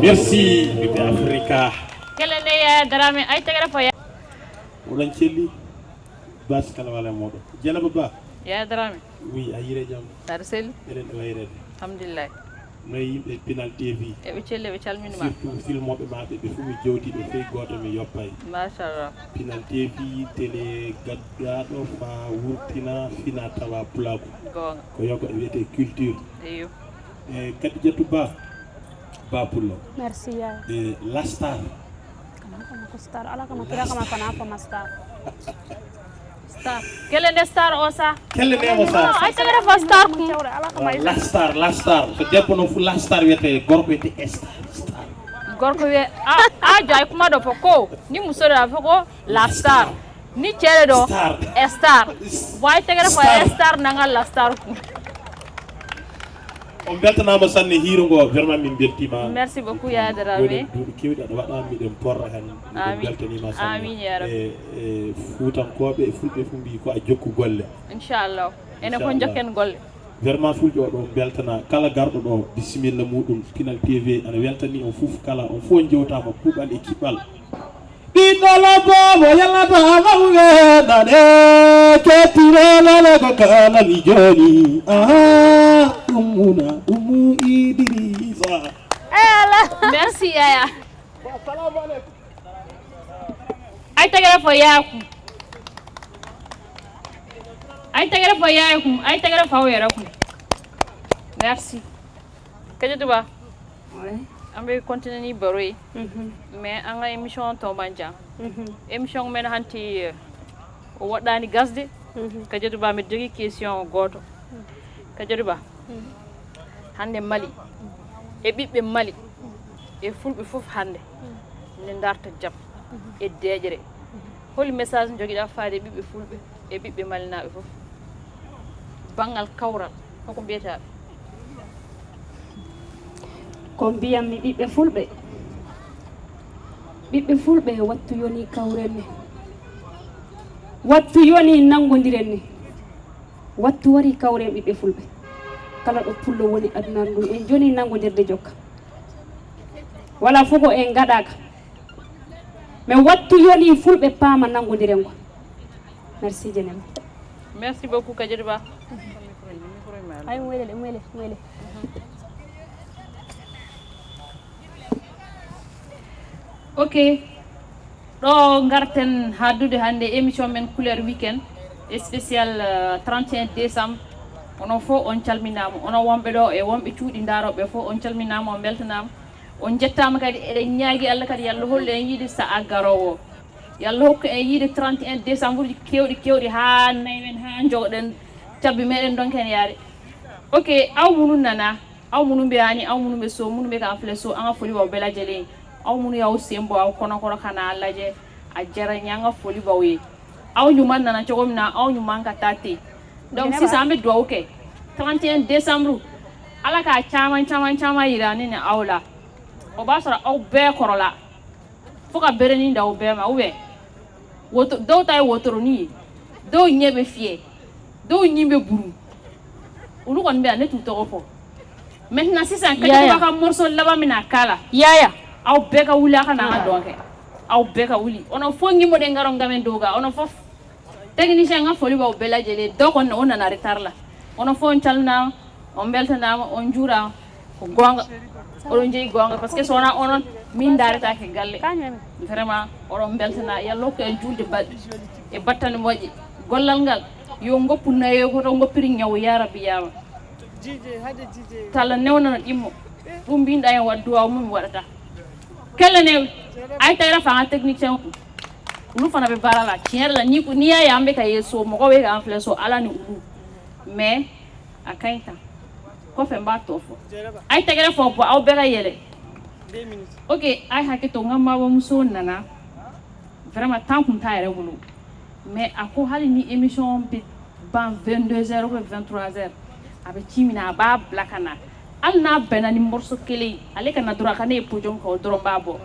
Merci, ɓiɓɓe Afrika. Kele nde Yaya Dramé, ay tegere fo ya. Oɗon celli, bas kala wala e moɗo. Jenaba Ba. Yaya Dramé. Oui, a yire jam. Aɗa selli? Eɗen ɗo wayrede. Alhamdulillah. No yimɓe Pinal T V? Eɓe celli, ɓe calmini ma. Surtout filmoɓe ma ɓe, ɓe fof mi jewti ɓe, fey gooto mi yoppay. Machallah. Pinal T V, télé gaddaɗo fa wurtina fina tawa pulaku. Goonga. Ko yoga e wiyete culture. Eyo. E Kadijatu Ba, Ba Pullo. Merci, Yaya. E Lastar. Kana ko star, ala kama tira kama kana ko mastar. Star. Kele nde star o sa? Kelle ne mo sa? Ay tegere fo star ku. Ala kama. Lastar, Lastar. So debbo noon fu Lastar wiyete, gorko wiyete Star, Star. Gorko wiye, a, a jay kuma ɗo fo ko, ni musoɗo a fo ko Lastar. Ni ceeɗe ɗo, Star. Star. Way tegere fo Star. Star nanga Lastar ku. On beltanaama sanne hiiro ngo, vraiment min mbeltiima. Merci beaucoup, Yaya Dramé. Duuɓi keewɗi aɗa waɗa, miɗen porra heen. Miɗen Amin. Beltaniima sanne. Amin, ya Rabbi. E, e Fuutankooɓe, e Fulɓe fof mbii ko a jokku golle. Inchallah. Enen fof Inchallah. Njokken golle. Vraiment Fulɓe o ɗo beltana kala garɗo ɗo, bisimilla muɗum. Pinal T V ana weltani on fof kala, on fof on jewtaama kuuɓal e kiɓɓal. Ɓiɗɗo lobbo mo yalata mawɓe nane, kettire lalago kalami jooni. Aha, ummuna, ummu Idrisa. Merci, Yaya. Ay tegere fo yaakum. Ay tegere fo yaakum. Ay tegere fo yarakum. Merci. Kajatu Ba. Oui. An bɛ continuer ni baro ye. Mhm. Mais an ka émission tɔ man jan. Mhm. Émission mɛn hanti, eh, o waɗɗani gasde. Mhm. Kajatu Ba, mi jogi question gooto. Kajatu Ba. Mhm. Hannde Mali. E ɓiɓɓe Mali. E fulɓe fof hannde. Ne ndarta jam. E deeƴre. Holi message njogiɗaa faade e ɓiɓɓe fulɓe e ɓiɓɓe malinaaɓe fof? Banngal kawral, hoko mbiyataa ɓe? Ko mbiyammi ɓiɓɓe fulɓe, ɓiɓɓe fulɓe, wattu yoni kawren ne, wattu yoni nanngondiren ne, wattu wari kawren ɓiɓɓe fulɓe. Kala ɗo pullo woni aduna ndu, en joni nanngondirde jokka. Wala fof ko en ngaɗaaka. Mais wattu yoni fulɓe paama nanngondiren ngo. Merci, Jenema. Merci beaucoup, Kajatu Ba. Ay, wele, wele, wele. Ok. Ɗo ngarten haaldude hannde émission men Couleur Weekend spécial, euh, trente et un décembre. Onon fof on calminaama. Onon wonɓe ɗo e wonɓe cuuɗi ndaarooɓe fof on calminaama, on mbeltanaama. On njettaama kadi, eɗen ñaagi Allah kadi, yo Allah hollu en yiide sa'a garoowo. Yo Allah hokku en yiide trente et un décembre uji keewɗi, keewɗi, haa nayi men, haa njogoɗen cabbi meɗen, ndonken yaade. Ok, aw munu nana, aw munu mbiyaani, aw munu mbe so, munu mbe ka fle so, anga foli wa bela jele. Aw munu yaw sembo, aw kono kono kana laje, a jara ñanga foli ba we. Aw ñuman nana cogom na, aw ñuman ka tate. Donc, si sa mbe duwa, ok. Trente et un décembre, ala ka caman, caman, caman yira ni ne aw la. O b'a sɔrɔ aw bɛɛ kɔrɔla. Fo ka bere ni da o bɛɛ ma, ou bien woto, dɔw ta ye wotoronin ye, dɔw ɲɛ bɛ fiyɛ, dɔw ɲi bɛ buru. Olu kɔni bɛ yan, ne t'u tɔgɔ fɔ. Maintenant, sisan, Yaya. Kajaba ka morceau laban min na k'a la. Yaya. Aw bɛɛ ka wuli, a ka na an ka dɔn kɛ. Aw bɛɛ ka wuli. O na fo ɲi mo de n garɔ n gamen doga. O na fo Technicien, n ka foli b'aw bɛɛ lajɛlen. Dɔ kɔni, o nana retard la. Onon fof on calminaama, on mbeltanaama, on njuuraama. Ko goonga. Oɗon jeyi goonga, parce que so wonaa onon, min ndaaretaake galle. Vraiment, oɗon mbeltanaa. Yo Allah hokku en juulde baɗɗe e battane moƴƴe. Gollal ngal, yo ngoppu nayo ko to ngoppiri ñaw, yaa Rabbi, yaa ma. Talla newnana ɗimmo. Ɗum mbinɗa en waɗ duwaaw mum mi waɗata. Kelle ne, ay tayra fa nga technicien ko. Ulu fana be bara la, tiɲɛ yɛrɛ la, ni, ni y'a ye an bɛ ka ye so, mɔgɔ bɛ k'an filɛ so, Ala ni ulu. Mais, a ka ɲi tan. Kɔfɛ, n b'a tɔ fɔ. Ay tɛgɛrɛ fɔ, bɔ, aw bɛɛ ka yɛlɛ. Ok, ay hakɛ to, n ka mabɔmuso nana. Vraiment, temps kun t'a yɛrɛ bolo. Mais a ko hali ni émission bɛ ban vingt-deux heures ou bien vingt-trois heures, a bɛ ci min na, a b'a bila ka na. Hali n'a bɛnna ni morceau kelen ye, ale ka na dɔrɔn, a ka ne ye podium kan, o dɔrɔn b'a bɔ.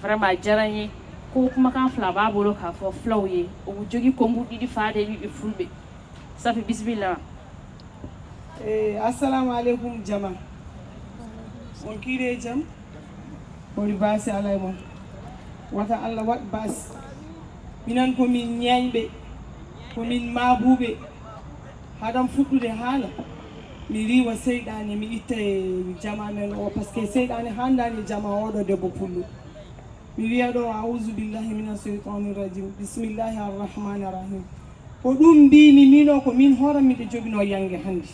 Vraiment, a diyara n ye. Ko kumakan fila b'a bolo k'a fɔ fulaw ye. O jogi kongu ɗiɗi fa de ɓiɓɓe fulɓe. Safi, bisimilla. Eh, assalamu aleykum, jama. On kiire jam? Holi baasi alaa e mon. Wata Allah waɗ baasi. Minan ko min ñeeñɓe, ko min maabuuɓe. Haɗam fuɗɗude haala, mi riiwa seyɗaane, mi itta e jama men o, parce que seyɗaane haandaani e jama oɗo debbo pullo. Mi wiya ɗo, "Auzu billahi mina sheytani rajim, bismillahi arrahmani arrahim." Ko ɗum mbimi mino, ko min hooram miɗo joginoo yange hannde.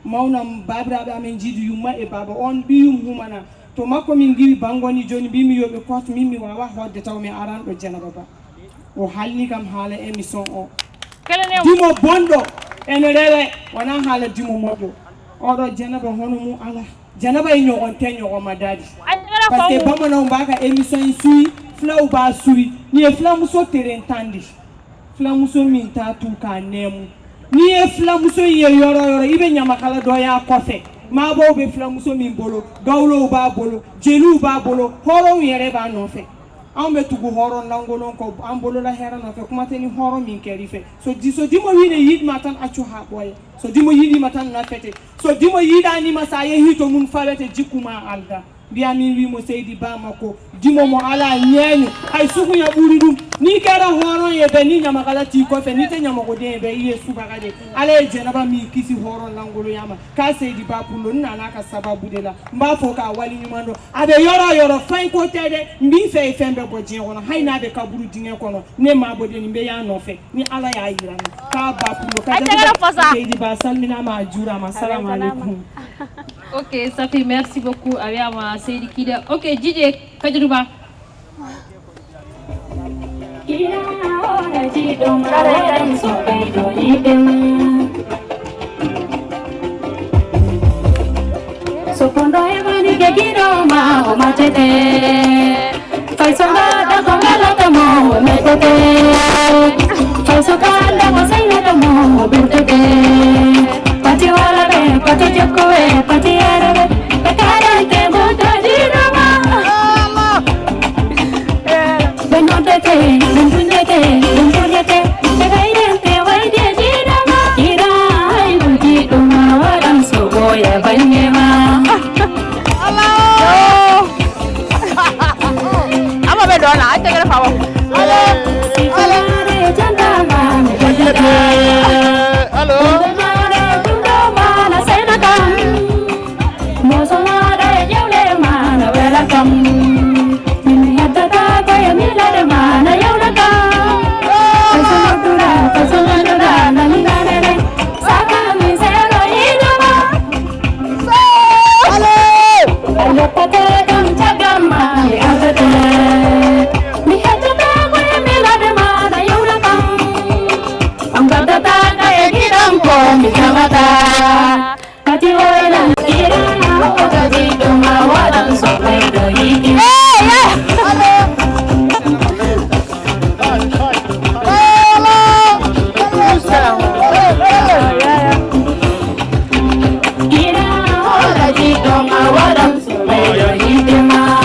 Mawnam baabiraaɓe amen jiidu yumma e baaba on ɓiyum humana. To makko min ngiwi banngoni, jooni mbimi yo ɓe koot min mi waawa hoodde taw mi aran ɗo Janaba Ba. O halni kam haala émission o. Dimo bonɗo ene rewe, wona haala dimo moƴƴo. Oɗo Janaba hono mum ala. Janaba e ñogon te ñogon ma dadi. Parce que bamanaw mbaka émission en suwi, flaw ba suwi. Ni e flamu so teren tandi. Flamuso min ta tuka nemu. Ni e flamuso ye yoro yoro ibe ñama kala do ya kofe. Ma bo be flamuso min bolo. Gawlo ba bolo. Jelu ba bolo. Horo yere ba nofe. An be tugu horo nango non ko an bolo la hera nofe. Kuma teni horo min keri fe. So di so di mo wine yid matan acu ha boye. So di mo yidi matan na fete. So di mo yida ni masaye hito mun falete jikuma alda. Mbiya min wi mo seydi ba makko, dimo mo ala ñeeño, hay sukuña ɓuri ɗum. Ni kera horon ye be ni ñama kala ti kofe ni te ñama ko de be iye subaka de. Ala e Janaba mi kisi horon langolo yama. Ka seydi ba pullo ni nana ka sababu de la. Mba fo ka wali ñumando. Abe yoro yoro fay ko tede mbi fe fembe bo jien kono. Hay na be kaburu dinge kono. Ne ma bo de ni mbe ya no fe. Ni ala ya yirana. Ka ba pullo ka. Seydi ba salminama a juurama. Assalamu alaikum. Ok, Safi, merci beaucoup. A wiyama Seydi Kiɗa. Ok, Didier Kadiru Ba. Sokondo e mani ke giɗo ma o matete. Fay so ngaɗa ko ngalata mo metete. Fay so kanda ko saynata mo ɓurtete. Pati wala ɓe, pati jokkowe, pati yaraɓe. Ɓe kalante mo tajiɗoma. Ɓe noddete, ɓe duñete, ɓe duñete. Ɓe gaynete wayde jiɗoma. Ira haydu jiɗoma waɗan so ɓooya bannge ma. Ama ɓe ɗo na acca gere fawa. Allo. Allo.